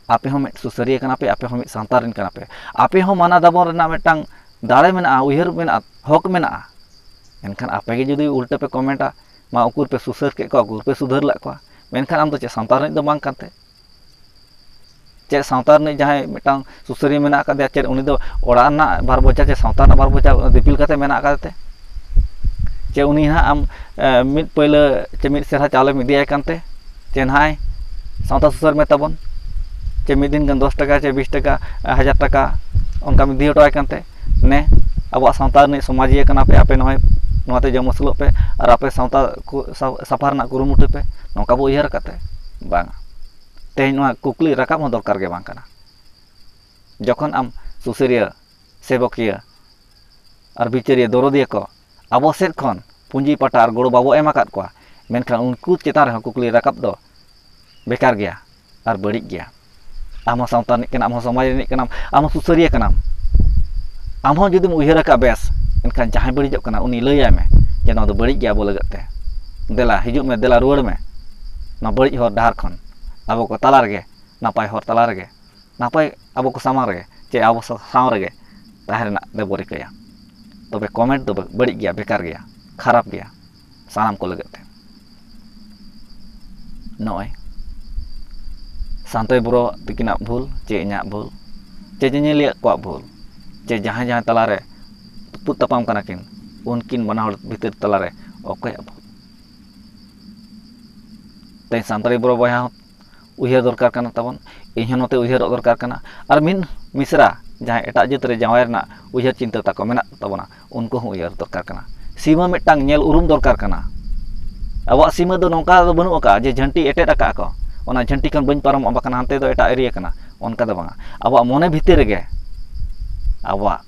ᱟᱯᱮ ᱦᱚᱸ ᱢᱤᱫ ᱥᱩᱥᱟᱹᱨᱤᱭᱟᱹ ᱠᱟᱱᱟ ᱯᱮ, ᱟᱯᱮ ᱦᱚᱸ ᱢᱤᱫ ᱥᱟᱶᱛᱟ ᱨᱮᱱ ᱠᱟᱱᱟ ᱯᱮ᱾ ᱟᱯᱮ ᱦᱚᱸ ᱢᱟᱱᱟ ᱫᱟᱵᱚᱱ ᱨᱮᱱᱟᱜ ᱢᱤᱫᱴᱟᱝ ᱫᱟᱲᱮ ᱢᱮᱱᱟᱜᱼᱟ, ᱩᱭᱦᱟᱹᱨ ᱢᱮᱱᱟᱜᱼᱟ, ᱦᱚᱠ ᱢᱮᱱᱟᱜᱼᱟ᱾ ᱮᱱᱠᱷᱟᱱ ᱟᱯᱮ ᱜᱮ ᱡᱩᱫᱤ ᱩᱞᱴᱟᱹ ᱯᱮ ᱠᱚᱢᱮᱱᱴᱟ, ᱢᱟ ᱩᱠᱩᱨ ᱯᱮ ᱥᱩᱥᱟᱹᱨ ᱠᱮᱫ ᱠᱚᱣᱟ, ᱩᱠᱩᱨ ᱯᱮ ᱥᱩᱫᱷᱟᱹᱨ ᱞᱮᱫ ᱠᱚᱣᱟ, ᱢᱮᱱᱠᱷᱟᱱ ᱟᱢ ᱫᱚ ᱪᱮᱫ ᱥᱟᱶᱛᱟ ᱨᱤᱱᱤᱡ ᱫᱚ ᱵᱟᱝ ᱠᱟᱱᱛᱮ? ᱪᱮᱫ ᱥᱟᱶᱛᱟ ᱨᱤᱱᱤᱡ ᱡᱟᱦᱟᱸᱭ ᱢᱤᱫᱴᱟᱝ ᱥᱩᱥᱟᱹᱨᱤᱭᱟᱹ ᱢᱮᱱᱟᱜ ᱟᱠᱟᱫᱮᱭᱟ, ᱪᱮᱫ ᱩᱱᱤ ᱫᱚ ᱚᱲᱟᱜ ᱨᱮᱱᱟᱜ ᱵᱟᱨ ᱵᱚᱪᱟ ᱪᱮ ᱥᱟᱶᱛᱟ ᱨᱮᱱᱟᱜ ᱵᱟᱨ ᱵᱚᱪᱟ ᱫᱤᱯᱤᱞ ᱠᱟᱛᱮ ᱢᱮᱱᱟᱜ ᱟᱠᱟᱫᱮ ᱛᱮ? ᱪᱮ ᱩᱱᱤ ᱦᱟᱸᱜ ᱟᱢ, ᱮ, ᱢᱤᱫ ᱯᱟᱹᱭᱞᱟᱹ ᱪᱮ ᱢᱤᱫ ᱥᱮᱨᱦᱟ ᱪᱟᱣᱞᱮᱢ ᱤᱫᱤᱭᱟᱭ ᱠᱟᱱᱛᱮ? ᱪᱮ ᱱᱟᱦᱟᱭ ᱥᱟᱶᱛᱟ ᱥᱩᱥᱟᱹᱨ ᱢᱮ ᱛᱟᱵᱚᱱ, ᱪᱮ ᱢᱤᱫ ᱫᱤᱱ ᱜᱟᱱ ᱫᱚᱥ ᱴᱟᱠᱟ ᱪᱮ ᱵᱤᱥ ᱴᱟᱠᱟ, ᱮ, ᱦᱟᱡᱟᱨ ᱴᱟᱠᱟ ᱚᱱᱠᱟᱢ ᱤᱫᱤ ᱦᱚᱴᱚ ᱟᱭ ᱠᱟᱱᱛᱮ? ᱱᱮ, ᱟᱵᱚᱣᱟᱜ ᱥᱟᱶᱛᱟ ᱨᱤᱱᱤᱡ ᱥᱚᱢᱟᱡᱤᱭᱟᱹ ᱠᱟᱱᱟ ᱯᱮ, ᱟᱯᱮ ᱱᱚᱜᱼᱚᱭ ᱱᱚᱣᱟᱛᱮ ᱡᱚᱢ ᱟᱹᱥᱩᱞᱚᱜ ᱯᱮ ᱟᱨ ᱟᱯᱮ ᱥᱟᱶᱛᱟ ᱠᱚ ᱥᱟ-, ᱥᱟᱯᱷᱟ ᱨᱮᱱᱟᱜ ᱠᱩᱨᱩᱢᱩᱴᱩᱭ ᱯᱮ, ᱱᱚᱝᱠᱟ ᱵᱚ ᱩᱭᱦᱟᱹᱨ ᱟᱠᱟᱫ ᱛᱮ? ᱵᱟᱝᱟ᱾ ᱛᱮᱦᱮᱧ ᱱᱚᱣᱟ ᱠᱩᱠᱞᱤ ᱨᱟᱠᱟᱵ ᱦᱚᱸ ᱫᱚᱨᱠᱟᱨ ᱜᱮ ᱵᱟᱝ ᱠᱟᱱᱟ᱾ ᱡᱚᱠᱷᱚᱱ ᱟᱢ ᱥᱩᱥᱟᱹᱨᱤᱭᱟᱹ, ᱥᱮᱵᱚᱠᱤᱭᱟᱹ ᱟᱨ ᱵᱤᱪᱟᱹᱨᱤᱭᱟᱹ, ᱫᱚᱨᱚᱫᱤᱭᱟᱹ ᱠᱚ ᱟᱵᱚ ᱥᱮᱫ ᱠᱷᱚᱱ ᱯᱩᱸᱡᱤ ᱯᱟᱴᱟ ᱟᱨ ᱜᱚᱲᱚ ᱵᱟᱵᱚ ᱮᱢ ᱟᱠᱟᱫ ᱠᱚᱣᱟ, ᱢᱮᱱᱠᱷᱟᱱ ᱩᱱᱠᱩ ᱪᱮᱛᱟᱱ ᱨᱮᱦᱚᱸ ᱠᱩᱠᱞᱤ ᱨᱟᱠᱟᱵ ᱫᱚ ᱵᱮᱠᱟᱨ ᱜᱮᱭᱟ ᱟᱨ ᱵᱟᱹᱲᱤᱡ ᱜᱮᱭᱟ᱾ ᱟᱢ ᱦᱚᱸ ᱥᱟᱶᱛᱟ ᱨᱤᱱᱤᱡ ᱠᱟᱱᱟᱢ, ᱟᱢ ᱦᱚᱸ ᱥᱚᱢᱟᱡᱽ ᱨᱤᱱᱤᱡ ᱠᱟᱱᱟᱢ, ᱟᱢ ᱦᱚᱸ ᱥᱩᱥᱟᱹᱨᱤᱭᱟᱹ ᱠᱟᱱᱟᱢ, ᱟᱢ ᱦᱚᱸ ᱡᱩᱫᱤᱢ ᱩᱭᱦᱟᱹᱨ ᱟᱠᱟᱫ ᱵᱮᱥ, ᱮᱱᱠᱷᱟᱱ ᱡᱟᱦᱟᱸᱭ ᱵᱟᱹᱲᱤᱡᱚᱜ ᱠᱟᱱᱟ ᱩᱱᱤ ᱞᱟᱹᱭᱟᱭ ᱢᱮ ᱡᱮ ᱱᱚᱣᱟ ᱫᱚ ᱵᱟᱹᱲᱤᱡ ᱜᱮᱭᱟ ᱟᱵᱚ ᱞᱟᱹᱜᱤᱫ ᱛᱮ, ᱫᱮᱞᱟ ᱦᱤᱡᱩᱜ ᱢᱮ, ᱫᱮᱞᱟ ᱨᱩᱣᱟᱹᱲ ᱢᱮ ᱱᱚᱣᱟ ᱵᱟᱹᱲᱤᱡ ᱦᱚᱨ ᱰᱟᱦᱟᱨ ᱠᱷᱚᱱ, ᱟᱵᱚ ᱠᱚ ᱛᱟᱞᱟ ᱨᱮᱜᱮ, ᱱᱟᱯᱟᱭ ᱦᱚᱨ ᱛᱟᱞᱟ ᱨᱮᱜᱮ, ᱱᱟᱯᱟᱭ ᱟᱵᱚ ᱠᱚ ᱥᱟᱢᱟᱝ ᱨᱮᱜᱮ, ᱪᱮ ᱟᱵᱚ ᱥᱟ-, ᱥᱟᱶ ᱨᱮᱜᱮ ᱛᱟᱦᱮᱸ ᱨᱮᱱᱟᱜ ᱫᱮᱵᱚ ᱨᱤᱠᱟᱹᱭᱟ᱾ ᱛᱚᱵᱮ ᱠᱚᱢᱮᱱᱴ ᱫᱚ ᱵᱟᱹᱲᱤᱡ ᱜᱮᱭᱟ, ᱵᱮᱠᱟᱨ ᱜᱮᱭᱟ, ᱠᱷᱟᱨᱟᱯ ᱜᱮᱭᱟ ᱥᱟᱱᱟᱢ ᱠᱚ ᱞᱟᱹᱜᱤᱫ ᱛᱮ᱾ ᱱᱚᱜᱼᱚᱭ ᱥᱟᱱᱛᱟᱲᱤ ᱵᱨᱚ ᱛᱤᱠᱤᱱᱟᱜ ᱵᱷᱩᱞ ᱪᱮ ᱤᱧᱟᱹᱜ ᱵᱷᱩᱞ ᱪᱮ ᱧᱮᱧᱮᱞᱤᱭᱟᱹ ᱠᱚᱣᱟᱜ ᱵᱷᱩᱞ ᱪᱮ ᱡᱟᱦᱟᱸᱭ ᱡᱟᱦᱟᱸᱭ ᱛᱟᱞᱟᱨᱮ ᱛᱩᱯᱩᱫ ᱛᱟᱯᱟᱢ ᱠᱟᱱᱟ ᱠᱤᱱ, ᱩᱱᱠᱤᱱ ᱵᱟᱱᱟ ᱦᱚᱲ ᱵᱷᱤᱛᱤᱨ ᱛᱟᱞᱟᱨᱮ ᱚᱠᱚᱭᱟᱜ ᱵᱷᱩᱞ? ᱛᱮᱦᱮᱧ ᱥᱟᱱᱛᱟᱲᱤ ᱵᱨᱚ ᱵᱚᱭᱦᱟ ᱦᱚᱸ ᱩᱭᱦᱟᱹᱨ ᱫᱚᱨᱠᱟᱨ ᱠᱟᱱᱟ ᱛᱟᱵᱚᱱ, ᱤᱧ ᱦᱚᱸ ᱱᱚᱛᱮ ᱩᱭᱦᱟᱹᱨᱚᱜ ᱫᱚᱨᱠᱟᱨ ᱠᱟᱱᱟ, ᱟᱨ ᱢᱤᱫ ᱢᱤᱥᱨᱟ ᱡᱟᱦᱟᱸᱭ ᱮᱴᱟᱜ ᱡᱟᱹᱛ ᱨᱮ ᱡᱟᱶᱟᱭ ᱨᱮᱱᱟᱜ ᱩᱭᱦᱟᱹᱨ ᱪᱤᱱᱛᱟᱹ ᱛᱟᱠᱚ ᱢᱮᱱᱟᱜ ᱛᱟᱵᱚᱱᱟ, ᱩᱱᱠᱩ ᱦᱚᱸ ᱩᱭᱦᱟᱹᱨ ᱫᱚᱨᱠᱟᱨ ᱠᱟᱱᱟ᱾ ᱥᱤᱢᱟᱹ ᱢᱤᱫᱴᱟᱝ ᱧᱮᱞ ᱩᱨᱩᱢ ᱫᱚᱨᱠᱟᱨ ᱠᱟᱱᱟ᱾ ᱟᱵᱚᱣᱟᱜ ᱥᱤᱢᱟᱹ ᱫᱚ ᱱᱚᱝᱠᱟ ᱫᱚ ᱵᱟᱹᱱᱩᱜ ᱟᱠᱟᱫᱼᱟ ᱡᱮ ᱡᱷᱟᱹᱱᱴᱤ ᱮᱴᱮᱫ ᱟᱠᱟᱫᱼᱟ ᱠᱚ, ᱚᱱᱟ ᱡᱷᱟᱹᱱᱴᱤ ᱠᱷᱚᱱ ᱵᱟᱹᱧ ᱯᱟᱨᱚᱢᱚᱜᱼᱟ, ᱵᱟᱠᱷᱟᱱ ᱦᱟᱱᱛᱮ ᱫᱚ ᱮᱴᱟᱜ ᱮᱨᱤᱭᱟ ᱠᱟᱱᱟ, ᱚᱱᱠᱟ ᱫᱚ ᱵᱟᱝᱟ᱾ ᱟᱵᱚᱣᱟᱜ ᱢᱚᱱᱮ ᱵᱷᱤᱛᱤᱨ ᱨᱮᱜᱮ, ᱟᱵᱚᱣᱟᱜ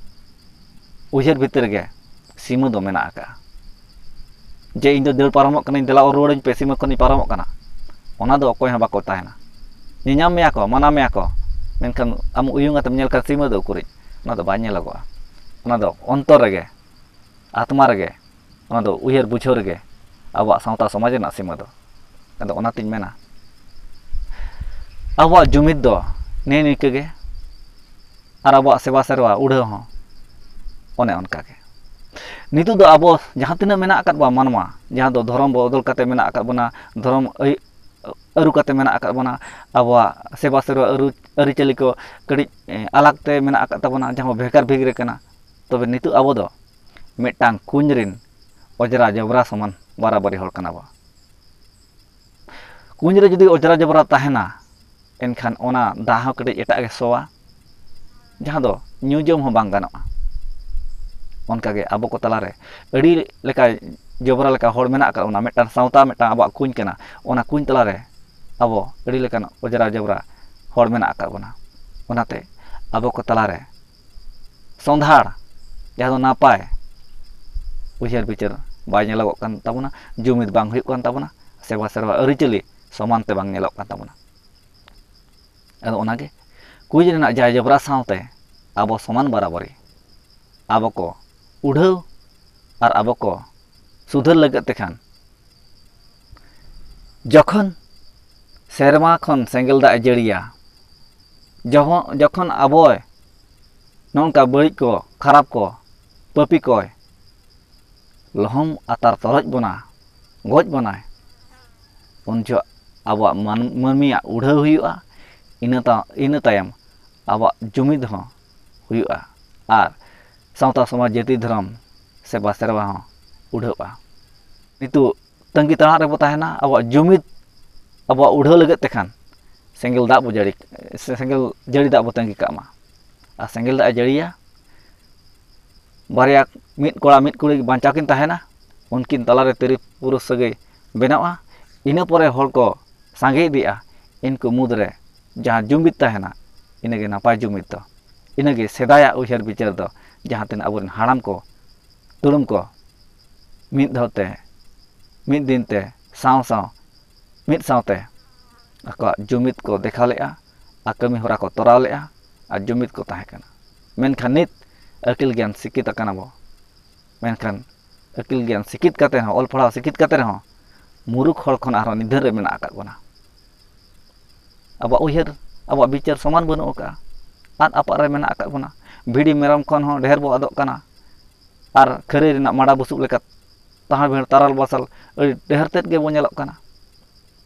ᱩᱭᱦᱟᱹᱨ ᱵᱷᱤᱛᱤᱨ ᱨᱮᱜᱮ ᱥᱤᱢᱟᱹ ᱫᱚ ᱢᱮᱱᱟᱜ ᱟᱠᱟᱫᱼᱟ᱾ ᱡᱮ ᱤᱧ ᱫᱚ ᱫᱟᱹᱲ ᱯᱟᱨᱚᱢᱚᱜ ᱠᱟᱹᱱᱟᱹᱧ, ᱫᱮᱞᱟ ᱚᱨ ᱨᱩᱣᱟᱹᱲᱟᱹᱧ ᱯᱮ, ᱥᱤᱢᱟᱹ ᱠᱷᱚᱱᱤᱧ ᱯᱟᱨᱚᱢᱚᱜ ᱠᱟᱱᱟ, ᱚᱱᱟ ᱫᱚ ᱚᱠᱚᱭ ᱦᱚᱸ ᱵᱟᱠᱚ ᱛᱟᱦᱮᱱᱟ᱾ ᱧᱮᱧᱟᱢ ᱢᱮᱭᱟ ᱠᱚ, ᱢᱟᱱᱟᱣ ᱢᱮᱭᱟ ᱠᱚ, ᱢᱮᱱᱠᱷᱟᱱ ᱟᱢ ᱩᱭᱩᱝ ᱟᱛᱮᱢ ᱧᱮᱞ ᱠᱷᱟᱱ ᱥᱤᱢᱟᱹ ᱫᱚ ᱩᱠᱩᱨᱤᱡ? ᱚᱱᱟ ᱫᱚ ᱵᱟᱭ ᱧᱮᱞᱚᱜᱚᱜᱼᱟ᱾ ᱚᱱᱟ ᱫᱚ ᱚᱱᱛᱚᱨ ᱨᱮᱜᱮ, ᱟᱛᱢᱟ ᱨᱮᱜᱮ, ᱚᱱᱟ ᱫᱚ ᱩᱭᱦᱟᱹᱨ ᱵᱩᱡᱷᱟᱹᱣ ᱨᱮᱜᱮ ᱟᱵᱚᱣᱟᱜ ᱥᱟᱶᱛᱟ ᱥᱚᱢᱟᱡᱽ ᱨᱮᱱᱟᱜ ᱥᱤᱢᱟᱹ ᱫᱚ᱾ ᱟᱫᱚ ᱚᱱᱟᱛᱤᱧ ᱢᱮᱱᱟ, ᱟᱵᱚᱣᱟᱜ ᱡᱩᱢᱤᱫ ᱫᱚ ᱱᱮᱜᱼᱮ ᱱᱤᱝᱠᱟᱹ ᱜᱮ, ᱟᱨ ᱟᱵᱚᱣᱟᱜ ᱥᱮᱵᱟ ᱥᱮᱨᱣᱟ ᱩᱰᱷᱟᱹᱣ ᱦᱚᱸ ᱚᱱᱮ ᱚᱱᱠᱟ ᱜᱮ᱾ ᱱᱤᱛᱚᱜ ᱫᱚ ᱟᱵᱚ ᱡᱟᱦᱟᱸ ᱛᱤᱱᱟᱹᱜ ᱢᱮᱱᱟᱜ ᱟᱠᱟᱫ ᱵᱚᱱᱟ ᱢᱟᱱᱣᱟ, ᱡᱟᱦᱟᱸ ᱫᱚ ᱫᱷᱚᱨᱚᱢ ᱵᱚᱫᱚᱞ ᱠᱟᱛᱮ ᱢᱮᱱᱟᱜ ᱟᱠᱟᱫ ᱵᱚᱱᱟ, ᱫᱷᱚᱨᱚᱢ ᱟᱹᱭ-, ᱟᱹᱨᱩ ᱠᱟᱛᱮ ᱢᱮᱱᱟᱜ ᱟᱠᱟᱫ ᱵᱚᱱᱟ, ᱟᱵᱚᱣᱟᱜ ᱥᱮᱵᱟ ᱥᱮᱨᱣᱟ ᱟᱹᱨᱩ, ᱟᱹᱨᱤᱪᱟᱹᱞᱤ ᱠᱚ ᱠᱟᱹᱴᱤᱡ, ᱮ, ᱟᱞᱟᱜᱽ ᱛᱮ ᱢᱮᱱᱟᱜ ᱟᱠᱟᱫ ᱛᱟᱵᱚᱱᱟ, ᱡᱟᱦᱟᱸ ᱵᱷᱮᱜᱟᱨ ᱵᱷᱮᱜᱟᱨ ᱠᱟᱱᱟ᱾ ᱛᱚᱵᱮ ᱱᱤᱛᱚᱜ ᱟᱵᱚ ᱫᱚ ᱢᱤᱫᱴᱟᱝ ᱠᱩᱧ ᱨᱤᱱ ᱚᱡᱽᱨᱟ ᱡᱚᱵᱽᱨᱟ ᱥᱚᱢᱟᱱ ᱵᱟᱨᱟᱵᱟᱨᱤ ᱦᱚᱲ ᱠᱟᱱᱟ ᱵᱚ᱾ ᱠᱩᱧ ᱨᱮ ᱡᱩᱫᱤ ᱚᱡᱽᱨᱟ ᱡᱚᱵᱽᱨᱟ ᱛᱟᱦᱮᱱᱟ, ᱮᱱᱠᱷᱟᱱ ᱚᱱᱟ ᱫᱟᱜ ᱦᱚᱸ ᱠᱟᱹᱴᱤᱡ ᱮᱴᱟᱜ ᱜᱮ ᱥᱚᱣᱟ, ᱡᱟᱦᱟᱸ ᱫᱚ ᱧᱩ ᱡᱚᱢ ᱦᱚᱸ ᱵᱟᱝ ᱜᱟᱱᱚᱜᱼᱟ᱾ ᱚᱱᱠᱟᱜᱮ ᱟᱵᱚ ᱠᱚ ᱛᱟᱞᱟᱨᱮ ᱟᱹᱰᱤ ᱞᱮᱠᱟ ᱡᱚᱵᱽᱨᱟ ᱞᱮᱠᱟ ᱦᱚᱲ ᱢᱮᱱᱟᱜ ᱟᱠᱟᱫ ᱵᱚᱱᱟ, ᱢᱤᱫᱴᱟᱝ ᱥᱟᱶᱛᱟ, ᱢᱤᱫᱴᱟᱝ ᱟᱵᱚᱣᱟᱜ ᱠᱩᱧ ᱠᱟᱱᱟ᱾ ᱚᱱᱟ ᱠᱩᱧ ᱛᱟᱞᱟᱨᱮ ᱟᱵᱚ ᱟᱹᱰᱤ ᱞᱮᱠᱟᱱ ᱚᱡᱽᱨᱟ ᱡᱚᱵᱽᱨᱟ ᱦᱚᱲ ᱢᱮᱱᱟᱜ ᱟᱠᱟᱫ ᱵᱚᱱᱟ᱾ ᱚᱱᱟᱛᱮ ᱟᱵᱚ ᱠᱚ ᱛᱟᱞᱟᱨᱮ ᱥᱚᱸᱫᱷᱟᱲ, ᱡᱟᱦᱟᱸ ᱫᱚ ᱱᱟᱯᱟᱭ ᱩᱭᱦᱟᱹᱨ ᱵᱤᱪᱟᱹᱨ ᱵᱟᱭ ᱧᱮᱞᱚᱜᱚᱜ ᱠᱟᱱ ᱛᱟᱵᱚᱱᱟ, ᱡᱩᱢᱤᱫ ᱵᱟᱝ ᱦᱩᱭᱩᱜ ᱠᱟᱱ ᱛᱟᱵᱚᱱᱟ, ᱥᱮᱵᱟ ᱥᱮᱨᱣᱟ ᱟᱹᱨᱤᱪᱟᱹᱞᱤ ᱥᱚᱢᱟᱱ ᱛᱮ ᱵᱟᱝ ᱧᱮᱞᱚᱜ ᱠᱟᱱ ᱛᱟᱵᱚᱱᱟ᱾ ᱟᱫᱚ ᱚᱱᱟᱜᱮ ᱠᱩᱡ ᱨᱮᱱᱟᱜ ᱡᱟᱭ ᱡᱚᱵᱽᱨᱟ ᱥᱟᱶᱛᱮ ᱟᱵᱚ ᱥᱚᱢᱟᱱ ᱵᱟᱨᱟᱵᱟᱹᱨᱤ, ᱟᱵᱚ ᱠᱚ ᱩᱰᱷᱟᱹᱣ ᱟᱨ ᱟᱵᱚ ᱠᱚ ᱥᱩᱫᱷᱟᱹᱨ ᱞᱟᱹᱜᱤᱫ ᱛᱮᱠᱷᱟᱱ, ᱡᱚᱠᱷᱚᱱ ᱥᱮᱨᱢᱟ ᱠᱷᱚᱱ ᱥᱮᱸᱜᱮᱞ ᱫᱟᱜ ᱮ ᱡᱟᱹᱲᱤᱭᱟ, ᱡᱚᱦᱚ-, ᱡᱚᱠᱷᱚᱱ ᱟᱵᱚᱭ ᱱᱚᱝᱠᱟ ᱵᱟᱹᱲᱤᱡ ᱠᱚ, ᱠᱷᱟᱨᱟᱯ ᱠᱚ, ᱯᱟᱹᱯᱤ ᱠᱚᱭ ᱞᱚᱦᱚᱢ ᱟᱛᱟᱨ ᱛᱚᱨᱚᱡ ᱵᱚᱱᱟ, ᱜᱚᱡ ᱵᱚᱱᱟᱭ, ᱩᱱ ᱡᱚᱦᱚᱜ ᱟᱵᱚᱣᱟᱜ ᱢᱟᱹᱱ-, ᱢᱟᱹᱱᱢᱤᱭᱟᱜ ᱩᱰᱷᱟᱹᱣ ᱦᱩᱭᱩᱜᱼᱟ᱾ ᱤᱱᱟᱹ ᱛᱟ-, ᱤᱱᱟᱹ ᱛᱟᱭᱚᱢ ᱟᱵᱚᱣᱟᱜ ᱡᱩᱢᱤᱫ ᱦᱚᱸ ᱦᱩᱭᱩᱜᱼᱟ ᱟᱨ ᱥᱟᱶᱛᱟ ᱥᱚᱢᱟᱡᱽ ᱡᱟᱹᱛᱤ ᱫᱷᱚᱨᱚᱢ ᱥᱮᱵᱟ ᱥᱮᱨᱣᱟ ᱦᱚᱸ ᱩᱰᱷᱟᱹᱜᱼᱟ᱾ ᱱᱤᱛᱚᱜ ᱛᱟᱺᱜᱤ ᱛᱟᱲᱟᱜ ᱨᱮᱵᱚ ᱛᱟᱦᱮᱱᱟ, ᱟᱵᱚᱣᱟᱜ ᱡᱩᱢᱤᱫ ᱟᱵᱚᱣᱟᱜ ᱩᱰᱷᱟᱹᱣ ᱞᱟᱹᱜᱤᱫ ᱛᱮᱠᱷᱟᱱ ᱥᱮᱸᱜᱮᱞ ᱫᱟᱜ ᱵᱚ ᱡᱟᱹᱲᱤ, ᱥᱮᱸᱜᱮᱞ ᱡᱟᱹᱲᱤ ᱫᱟᱜ ᱵᱚ ᱛᱟᱺᱜᱤ ᱠᱟᱜ ᱢᱟ᱾ ᱟᱨ ᱥᱮᱸᱜᱮᱞ ᱫᱟᱜ ᱮ ᱡᱟᱹᱲᱤᱭᱟ, ᱵᱟᱨᱭᱟ, ᱢᱤᱫ ᱠᱚᱲᱟ ᱢᱤᱫ ᱠᱩᱲᱤ ᱵᱟᱧᱪᱟᱣ ᱠᱤᱱ ᱛᱟᱦᱮᱱᱟ, ᱩᱱᱠᱤᱱ ᱛᱟᱞᱟᱨᱮ ᱛᱤᱨᱤ ᱯᱩᱨᱩᱥ ᱥᱟᱹᱜᱟᱹᱭ ᱵᱮᱱᱟᱜᱼᱟ᱾ ᱤᱱᱟᱹ ᱯᱚᱨᱮ ᱦᱚᱲ ᱠᱚ ᱥᱟᱸᱜᱮ ᱤᱫᱤᱜᱼᱟ, ᱤᱱᱠᱩ ᱢᱩᱫᱽᱨᱮ ᱡᱟᱦᱟᱸ ᱡᱩᱢᱤᱫ ᱛᱟᱦᱮᱱᱟ, ᱤᱱᱟᱹᱜᱮ ᱱᱟᱯᱟᱭ ᱡᱩᱢᱤᱫ ᱫᱚ᱾ ᱤᱱᱟᱹᱜᱮ ᱥᱮᱫᱟᱭᱟᱜ ᱩᱭᱦᱟᱹᱨ ᱵᱤᱪᱟᱹᱨ ᱫᱚ, ᱡᱟᱦᱟᱸ ᱛᱤᱱᱟᱹᱜ ᱟᱵᱚᱨᱮᱱ ᱦᱟᱲᱟᱢ ᱠᱚ, ᱫᱩᱲᱩᱢ ᱠᱚ ᱢᱤᱫ ᱫᱷᱟᱣ ᱛᱮ, ᱢᱤᱫ ᱫᱤᱱ ᱛᱮ, ᱥᱟᱶ ᱥᱟᱶ, ᱢᱤᱫ ᱥᱟᱶᱛᱮ ᱟᱠᱚᱣᱟᱜ ᱡᱩᱢᱤᱫ ᱠᱚ ᱫᱮᱠᱷᱟᱣ ᱞᱮᱫᱼᱟ ᱟᱨ ᱠᱟᱹᱢᱤ ᱦᱚᱨᱟ ᱠᱚ ᱛᱚᱨᱟᱣ ᱞᱮᱫᱼᱟ ᱟᱨ ᱡᱩᱢᱤᱫ ᱠᱚ ᱛᱟᱦᱮᱸ ᱠᱟᱱᱟ᱾ ᱢᱮᱱᱠᱷᱟᱱ ᱱᱤᱛ ᱟᱹᱠᱤᱞ ᱜᱮᱭᱟᱱ ᱥᱤᱠᱠᱷᱤᱛ ᱟᱠᱟᱱᱟ ᱵᱚ, ᱢᱮᱱᱠᱷᱟᱱ ᱟᱹᱠᱤᱞ ᱜᱮᱭᱟᱱ ᱥᱤᱠᱠᱷᱤᱛ ᱠᱟᱛᱮ ᱨᱮᱦᱚᱸ, ᱚᱞ ᱯᱟᱲᱦᱟᱣ ᱥᱤᱠᱠᱷᱤᱛ ᱠᱟᱛᱮ ᱨᱮᱦᱚᱸ ᱢᱩᱨᱩᱠᱷ ᱦᱚᱲ ᱠᱷᱚᱱ ᱟᱨᱦᱚᱸ ᱱᱤᱫᱷᱟᱹᱱ ᱨᱮ ᱢᱮᱱᱟᱜ ᱟᱠᱟᱫ ᱵᱚᱱᱟ᱾ ᱟᱵᱚᱣᱟᱜ ᱩᱭᱦᱟᱹᱨ, ᱟᱵᱚᱣᱟᱜ ᱵᱤᱪᱟᱹᱨ ᱥᱚᱢᱟᱱ ᱵᱟᱹᱱᱩᱜ ᱟᱠᱟᱫᱼᱟ, ᱟᱫ ᱟᱯᱟᱫ ᱨᱮ ᱢᱮᱱᱟᱜ ᱟᱠᱟᱫ ᱵᱚᱱᱟ᱾ ᱵᱷᱤᱰᱤ ᱢᱮᱨᱚᱢ ᱠᱷᱚᱱ ᱦᱚᱸ ᱰᱷᱮᱨ ᱵᱚ ᱟᱫᱚᱜ ᱠᱟᱱᱟ ᱟᱨ ᱠᱷᱟᱹᱨᱟᱹᱭ ᱨᱮᱱᱟᱜ ᱢᱟᱰᱟ ᱵᱩᱥᱩᱵ ᱞᱮᱠᱟ ᱛᱟᱦᱟᱸ ᱵᱷᱤᱲ ᱛᱟᱨᱟᱞ ᱵᱟᱥᱟᱞ ᱟᱹᱰᱤ ᱰᱷᱮᱨ ᱛᱮᱫ ᱜᱮᱵᱚ ᱧᱮᱞᱚᱜ ᱠᱟᱱᱟ᱾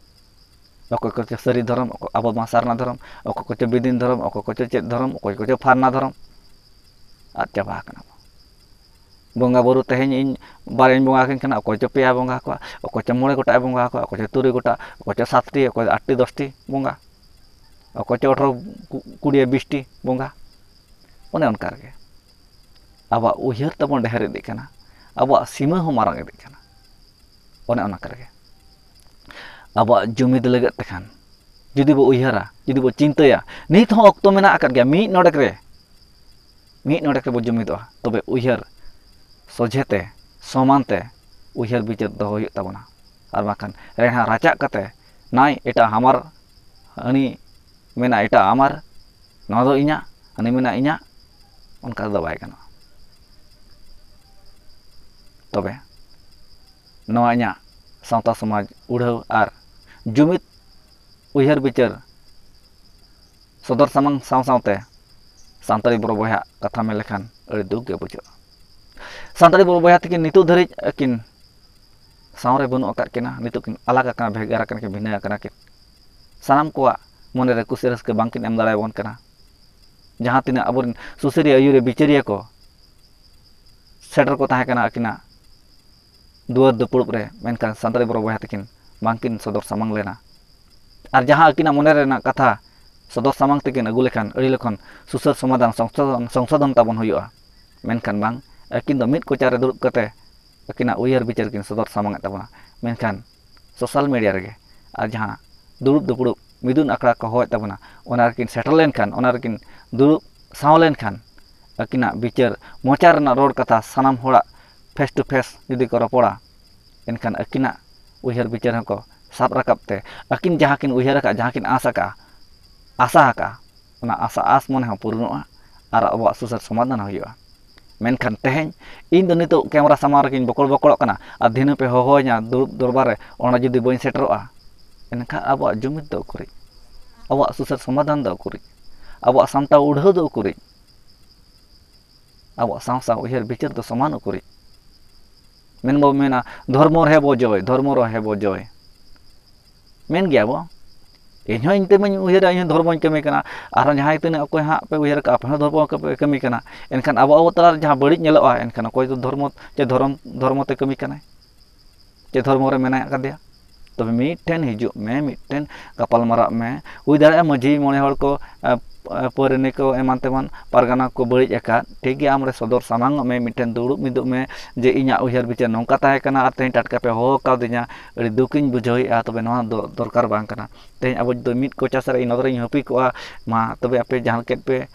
ᱚᱠᱚᱭ ᱠᱚᱪᱚ ᱥᱟᱹᱨᱤ ᱫᱷᱚᱨᱚᱢ, ᱚᱠᱚᱭ, ᱟᱵᱚ ᱢᱟ ᱥᱟᱨᱱᱟ ᱫᱷᱚᱨᱚᱢ, ᱚᱠᱚᱭ ᱠᱚᱪᱚ ᱵᱤᱫᱤᱱ ᱫᱷᱚᱨᱚᱢ, ᱚᱠᱚᱭ ᱠᱚᱪᱚ ᱪᱮᱫ ᱫᱷᱚᱨᱚᱢ, ᱚᱠᱚᱭ ᱠᱚᱪᱚ ᱯᱷᱟᱨᱱᱟ ᱫᱷᱚᱨᱚᱢ᱾ ᱟᱫ ᱪᱟᱵᱟ ᱟᱠᱟᱱᱟ ᱵᱚ᱾ ᱵᱚᱸᱜᱟ ᱵᱩᱨᱩ ᱛᱮᱦᱮᱧ ᱤᱧ ᱵᱟᱨᱭᱟᱧ ᱵᱚᱸᱜᱟ ᱟᱹᱠᱤᱱ ᱠᱟᱱᱟ, ᱚᱠᱚᱭ ᱪᱚ ᱯᱮᱭᱟ ᱵᱚᱸᱜᱟ ᱟᱠᱚᱣᱟ, ᱚᱠᱚᱭ ᱪᱚ ᱢᱚᱬᱮ ᱜᱚᱴᱟᱜ ᱮ ᱵᱚᱸᱜᱟ ᱟᱠᱚᱣᱟ, ᱚᱠᱚᱭ ᱪᱚ ᱛᱩᱨᱩᱭ ᱜᱚᱴᱟᱜ, ᱚᱠᱚᱭ ᱪᱚ ᱥᱟᱛᱴᱤ, ᱚᱠᱚᱭ ᱟᱴᱴᱤ ᱫᱚᱥᱴᱤ ᱵᱚᱸᱜᱟ, ᱚᱠᱚᱭ ᱪᱚ ᱟᱴᱷᱨᱚ ᱠᱩ-, ᱠᱩᱲᱤ ᱵᱤᱥᱴᱤ ᱵᱚᱸᱜᱟ᱾ ᱚᱱᱮ ᱚᱱᱠᱟ ᱨᱮᱜᱮ ᱟᱵᱚᱣᱟᱜ ᱩᱭᱦᱟᱹᱨ ᱛᱟᱵᱚᱱ ᱰᱷᱮᱨ ᱤᱫᱤᱜ ᱠᱟᱱᱟ, ᱟᱵᱚᱣᱟᱜ ᱥᱤᱢᱟᱹ ᱦᱚᱸ ᱢᱟᱨᱟᱝ ᱤᱫᱤᱜ ᱠᱟᱱᱟ᱾ ᱚᱱᱮ ᱚᱱᱟ ᱠᱚᱨᱮ ᱜᱮ᱾ ᱟᱵᱚᱣᱟᱜ ᱡᱩᱢᱤᱫ ᱞᱟᱹᱜᱤᱫ ᱛᱮᱠᱷᱟᱱ, ᱡᱩᱫᱤ ᱵᱚ ᱩᱭᱦᱟᱹᱨᱟ, ᱡᱩᱫᱤ ᱵᱚ ᱪᱤᱱᱛᱟᱹᱭᱟ, ᱱᱤᱛ ᱦᱚᱸ ᱚᱠᱛᱚ ᱢᱮᱱᱟᱜ ᱟᱠᱟᱫ ᱜᱮᱭᱟ᱾ ᱢᱤᱫ ᱱᱚᱰᱮᱠ ᱨᱮ, ᱢᱤᱫ ᱱᱚᱰᱮᱠ ᱨᱮᱵᱚ ᱡᱩᱢᱤᱫᱚᱜᱼᱟ, ᱛᱚᱵᱮ ᱩᱭᱦᱟᱹᱨ ᱥᱚᱡᱷᱮ ᱛᱮ, ᱥᱚᱢᱟᱱ ᱛᱮ ᱩᱭᱦᱟᱹᱨ ᱵᱤᱪᱟᱹᱨ ᱫᱚᱦᱚ ᱦᱩᱭᱩᱜ ᱛᱟᱵᱚᱱᱟ᱾ ᱟᱨ ᱵᱟᱝᱠᱷᱟᱱ ᱨᱮᱲᱦᱟ ᱨᱟᱪᱟᱜ ᱠᱟᱛᱮ, ᱱᱟᱭ ᱮᱴᱟᱜ ᱦᱟᱢᱟᱨ, ᱦᱟᱹᱱᱤ ᱢᱮᱱᱟ ᱮᱴᱟᱜ ᱟᱢᱟᱨ, ᱱᱚᱣᱟ ᱫᱚ ᱤᱧᱟᱹᱜ, ᱦᱟᱹᱱᱤ ᱢᱮᱱᱟ ᱤᱧᱟᱹᱜ, ᱚᱱᱠᱟ ᱫᱚ ᱵᱟᱭ ᱜᱟᱱᱚᱜᱼᱟ᱾ ᱛᱚᱵᱮ ᱱᱚᱣᱟ ᱤᱧᱟᱹᱜ ᱥᱟᱶᱛᱟ ᱥᱚᱢᱟᱡᱽ ᱩᱲᱦᱟᱹᱣ ᱟᱨ ᱡᱩᱢᱤᱫ ᱩᱭᱦᱟᱹᱨ ᱵᱤᱪᱟᱹᱨ ᱥᱚᱫᱚᱨ ᱥᱟᱢᱟᱝ ᱥᱟᱶ ᱥᱟᱶᱛᱮ ᱥᱟᱱᱛᱟᱲᱤ ᱵᱚᱨᱚ ᱵᱚᱭᱦᱟ ᱠᱟᱛᱷᱟ ᱢᱮᱱ ᱞᱮᱠᱷᱟᱱ ᱟᱹᱰᱤ ᱫᱩᱠ ᱜᱮ ᱵᱩᱡᱷᱟᱹᱜᱼᱟ᱾ ᱥᱟᱱᱛᱟᱲᱤ ᱵᱚᱨᱚ ᱵᱚᱭᱦᱟ ᱛᱟᱹᱠᱤᱱ ᱱᱤᱛᱚᱜ ᱫᱷᱟᱹᱨᱤᱡ ᱟᱹᱠᱤᱱ ᱥᱟᱶ ᱨᱮ ᱵᱟᱹᱱᱩᱜ ᱟᱠᱟᱫ ᱠᱤᱱᱟ, ᱱᱤᱛᱚᱜ ᱠᱤᱱ ᱟᱞᱟᱜᱽ ᱟᱠᱟᱱᱟ, ᱵᱷᱮᱜᱟᱨ ᱟᱠᱟᱱᱟ ᱠᱤᱱ, ᱵᱷᱤᱱᱟᱹ ᱟᱠᱟᱱᱟ ᱠᱤᱱ᱾ ᱥᱟᱱᱟᱢ ᱠᱚᱣᱟᱜ ᱢᱚᱱᱮ ᱨᱮ ᱠᱩᱥᱤ ᱨᱟᱹᱥᱠᱟᱹ ᱵᱟᱝᱠᱤᱱ ᱮᱢ ᱫᱟᱲᱮᱭᱟᱵᱚᱱ ᱠᱟᱱᱟ᱾ ᱡᱟᱦᱟᱸ ᱛᱤᱱᱟᱹᱜ ᱟᱵᱚᱨᱮᱱ ᱥᱩᱥᱟᱹᱨᱤᱭᱟᱹ, ᱟᱹᱭᱩᱨᱤᱭᱟᱹ, ᱵᱤᱪᱟᱹᱨᱤᱭᱟᱹ ᱠᱚ ᱥᱮᱴᱮᱨ ᱠᱚ ᱛᱟᱦᱮᱸ ᱠᱟᱱᱟ ᱟᱹᱠᱤᱱᱟᱜ ᱫᱩᱣᱟᱹᱨ ᱫᱩᱯᱲᱩᱵ ᱨᱮ, ᱢᱮᱱᱠᱷᱟᱱ ᱥᱟᱱᱛᱟᱲᱤ ᱵᱚᱨᱚ ᱵᱚᱭᱦᱟ ᱛᱟᱹᱠᱤᱱ ᱵᱟᱝᱠᱤᱱ ᱥᱚᱫᱚᱨ ᱥᱟᱢᱟᱝ ᱞᱮᱱᱟ᱾ ᱟᱨ ᱡᱟᱦᱟᱸ ᱟᱹᱠᱤᱱᱟᱜ ᱢᱚᱱᱮ ᱨᱮᱱᱟᱜ ᱠᱟᱛᱷᱟ ᱥᱚᱫᱚᱨ ᱥᱟᱢᱟᱝ ᱛᱮᱠᱤᱱ ᱟᱹᱜᱩ ᱞᱮᱠᱷᱟᱱ ᱟᱹᱰᱤ ᱞᱚᱜᱚᱱ ᱥᱩᱥᱟᱹᱨ ᱥᱚᱢᱟᱫᱷᱟᱱ, ᱥᱚᱝᱥᱳᱫᱷᱚᱱ, ᱥᱚᱝᱥᱳᱫᱷᱚᱱ ᱛᱟᱵᱚᱱ ᱦᱩᱭᱩᱜᱼᱟ᱾ ᱢᱮᱱᱠᱷᱟᱱ ᱵᱟᱝ, ᱟᱹᱠᱤᱱ ᱫᱚ ᱢᱤᱫ ᱠᱚᱪᱟ ᱨᱮ ᱫᱩᱲᱩᱵ ᱠᱟᱛᱮ ᱟᱹᱠᱤᱱᱟᱜ ᱩᱭᱦᱟᱹᱨ ᱵᱤᱪᱟᱹᱨ ᱠᱤᱱ ᱥᱚᱫᱚᱨ ᱥᱟᱢᱟᱝ ᱮᱫ ᱛᱟᱵᱚᱱᱟ᱾ ᱢᱮᱱᱠᱷᱟᱱ ᱥᱳᱥᱟᱞ ᱢᱤᱰᱤᱭᱟ ᱨᱮᱜᱮ ᱟᱨ ᱡᱟᱦᱟᱸ ᱫᱩᱲᱩᱵ ᱫᱩᱯᱲᱩᱵ ᱢᱤᱫᱩᱱ ᱟᱠᱷᱲᱟ ᱠᱚ ᱦᱚᱦᱚᱭᱮᱫ ᱛᱟᱵᱚᱱᱟ, ᱚᱱᱟ ᱨᱮᱠᱤᱱ ᱥᱮᱴᱮᱨ ᱞᱮᱱᱠᱷᱟᱱ, ᱚᱱᱟ ᱨᱮᱠᱤᱱ ᱫᱩᱲᱩᱵ ᱥᱟᱶ ᱞᱮᱱᱠᱷᱟᱱ, ᱟᱹᱠᱤᱱᱟᱜ ᱵᱤᱪᱟᱹᱨ, ᱢᱚᱪᱟ ᱨᱮᱱᱟᱜ ᱨᱚᱲ ᱠᱟᱛᱷᱟ ᱥᱟᱱᱟᱢ ᱦᱚᱲᱟᱜ ᱯᱷᱮᱥ ᱴᱩ ᱯᱷᱮᱥ ᱡᱩᱫᱤ ᱠᱚ ᱨᱚᱯᱚᱲᱟ, ᱮᱱᱠᱷᱟᱱ ᱟᱹᱠᱤᱱᱟᱜ ᱩᱭᱦᱟᱹᱨ ᱵᱤᱪᱟᱹᱨ ᱦᱚᱸᱠᱚ ᱥᱟᱵ ᱨᱟᱠᱟᱵ ᱛᱮ, ᱟᱹᱠᱤᱱ ᱡᱟᱦᱟᱸ ᱠᱤᱱ ᱩᱭᱦᱟᱹᱨ ᱟᱠᱟᱫ, ᱡᱟᱦᱟᱸ ᱠᱤᱱ ᱟᱸᱥ ᱟᱠᱟᱫᱼᱟ, ᱟᱥᱟ ᱟᱠᱟᱫᱼᱟ, ᱚᱱᱟ ᱟᱥᱟ ᱟᱸᱥ ᱢᱚᱱᱮ ᱦᱚᱸ ᱯᱩᱨᱩᱱᱚᱜᱼᱟ ᱟᱨ ᱟᱵᱚᱣᱟᱜ ᱥᱩᱥᱟᱹᱨ ᱥᱚᱢᱟᱫᱷᱟᱱ ᱦᱚᱸ ᱦᱩᱭᱩᱜᱼᱟ᱾ ᱢᱮᱱᱠᱷᱟᱱ ᱛᱮᱦᱮᱧ ᱤᱧ ᱫᱚ ᱱᱤᱛᱚᱜ ᱠᱮᱢᱮᱨᱟ ᱥᱟᱢᱟᱝ ᱨᱮᱜᱤᱧ ᱵᱚᱠᱚᱲ ᱵᱚᱠᱚᱲᱚᱜ ᱠᱟᱱᱟ ᱟᱨ ᱫᱷᱤᱱᱟᱹ ᱯᱮ ᱦᱚᱦᱚᱣᱟᱹᱧᱟ ᱫᱩᱲᱩᱵ ᱫᱚᱨᱵᱟᱨ ᱨᱮ, ᱚᱸᱰᱮ ᱡᱩᱫᱤ ᱵᱟᱹᱧ ᱥᱮᱴᱮᱨᱚᱜᱼᱟ, ᱮᱱᱠᱷᱟᱱ ᱟᱵᱚᱣᱟᱜ ᱡᱩᱢᱤᱫ ᱫᱚ ᱩᱠᱩᱨᱤᱡ? ᱟᱵᱚᱣᱟᱜ ᱥᱩᱥᱟᱹᱨ ᱥᱚᱢᱟᱫᱷᱟᱱ ᱫᱚ ᱩᱠᱩᱨᱤᱡ? ᱟᱵᱚᱣᱟᱜ ᱥᱟᱢᱴᱟᱣ ᱩᱰᱷᱟᱹᱣ ᱫᱚ ᱩᱠᱩᱨᱤᱡ? ᱟᱵᱚᱣᱟᱜ ᱥᱟᱶ ᱥᱟᱶ ᱩᱭᱦᱟᱹᱨ ᱵᱤᱪᱟᱹᱨ ᱫᱚ ᱥᱚᱢᱟᱱ ᱩᱠᱩᱨᱤᱡ? ᱢᱮᱱ ᱵᱚ ᱢᱮᱱᱟ, "ᱫᱷᱚᱨᱢᱚ ᱨᱮᱦᱮ ᱵᱚ ᱡᱚᱭ, ᱫᱷᱚᱨᱢᱚ ᱨᱮᱦᱮ ᱵᱚ ᱡᱚᱭ᱾" ᱢᱮᱱ ᱜᱮᱭᱟ ᱵᱚ᱾ ᱤᱧ ᱦᱚᱸ ᱤᱧ ᱛᱮᱢᱟᱧ ᱩᱭᱦᱟᱹᱨᱟ, ᱤᱧ ᱦᱚᱸ ᱫᱷᱚᱨᱢᱚᱧ ᱠᱟᱹᱢᱤ ᱠᱟᱱᱟ᱾ ᱟᱨᱦᱚᱸ ᱡᱟᱦᱟᱸᱭ ᱛᱤᱱᱟᱹᱜ ᱚᱠᱚᱭ ᱦᱟᱸᱜ ᱯᱮ ᱩᱭᱦᱟᱹᱨ ᱠᱟᱜᱼᱟ, ᱟᱯᱮ ᱦᱚᱸ ᱫᱷᱚᱨᱢᱚ ᱯᱮ ᱠᱟᱹᱢᱤ ᱠᱟᱱᱟ᱾ ᱮᱱᱠᱷᱟᱱ ᱟᱵᱚ, ᱟᱵᱚ ᱛᱟᱞᱟ ᱨᱮ ᱡᱟᱦᱟᱸ ᱵᱟᱹᱲᱤᱡ ᱧᱮᱞᱚᱜᱼᱟ, ᱮᱱᱠᱷᱟᱱ ᱚᱠᱚᱭ ᱫᱚ ᱫᱷᱚᱨᱢᱚ ᱪᱮ ᱫᱷᱚᱨᱚᱢ, ᱫᱷᱚᱨᱢᱚ ᱛᱮ ᱠᱟᱹᱢᱤ ᱠᱟᱱᱟᱭ, ᱪᱮ ᱫᱷᱚᱨᱢᱚ ᱨᱮ ᱢᱮᱱᱟᱜ ᱟᱠᱟᱫᱮᱭᱟ? ᱛᱚᱵᱮ ᱢᱤᱫᱴᱷᱮᱱ ᱦᱤᱡᱩᱜ ᱢᱮ, ᱢᱤᱫᱴᱷᱮᱱ ᱜᱟᱯᱟᱞ ᱢᱟᱨᱟᱜ ᱢᱮ᱾ ᱦᱩᱭ ᱫᱟᱲᱮᱭᱟᱜᱼᱟ ᱢᱟᱹᱡᱷᱤ ᱢᱚᱬᱮ ᱦᱚᱲ ᱠᱚ, ᱮ, ᱯᱟᱹᱨᱤᱱᱤ ᱠᱚ ᱮᱢᱟᱱ ᱛᱮᱢᱟᱱ ᱯᱟᱨᱜᱟᱱᱟ ᱠᱚ ᱵᱟᱹᱲᱤᱡ ᱟᱠᱟᱫ, ᱴᱷᱤᱠ ᱜᱮᱭᱟ, ᱟᱢᱨᱮ ᱥᱚᱫᱚᱨ ᱥᱟᱢᱟᱝ ᱚᱜ ᱢᱮ, ᱢᱤᱫᱴᱮᱱ ᱫᱩᱲᱩᱵ ᱢᱤᱫᱚᱜ ᱢᱮ ᱡᱮ ᱤᱧᱟᱹᱜ ᱩᱭᱦᱟᱹᱨ ᱵᱤᱪᱟᱹᱨ ᱱᱚᱝᱠᱟ ᱛᱟᱦᱮᱸ ᱠᱟᱱᱟ ᱟᱨ ᱛᱮᱦᱮᱧ ᱴᱟᱴᱠᱟ ᱯᱮ ᱦᱚᱦᱚ ᱠᱟᱣᱫᱤᱧᱟ, ᱟᱹᱰᱤ ᱫᱩᱠᱤᱧ ᱵᱩᱡᱷᱟᱹᱣᱮᱫᱼᱟ, ᱛᱚᱵᱮ ᱱᱚᱣᱟ ᱫᱚ ᱫᱚᱨᱠᱟᱨ ᱵᱟᱝ ᱠᱟᱱᱟ᱾ ᱛᱮᱦᱮᱧ ᱟᱵᱚ ᱡᱩᱫᱤ ᱢᱤᱫ ᱠᱚᱪᱟ ᱥᱮᱫ ᱨᱮ ᱤᱧ ᱱᱚᱛᱮ ᱨᱤᱧ ᱦᱟᱹᱯᱤ ᱠᱚᱜᱼᱟ, ᱢᱟ ᱛᱚᱵᱮ ᱟᱯᱮ ᱡᱟᱦᱟᱸ ᱠᱮᱫ ᱯᱮ,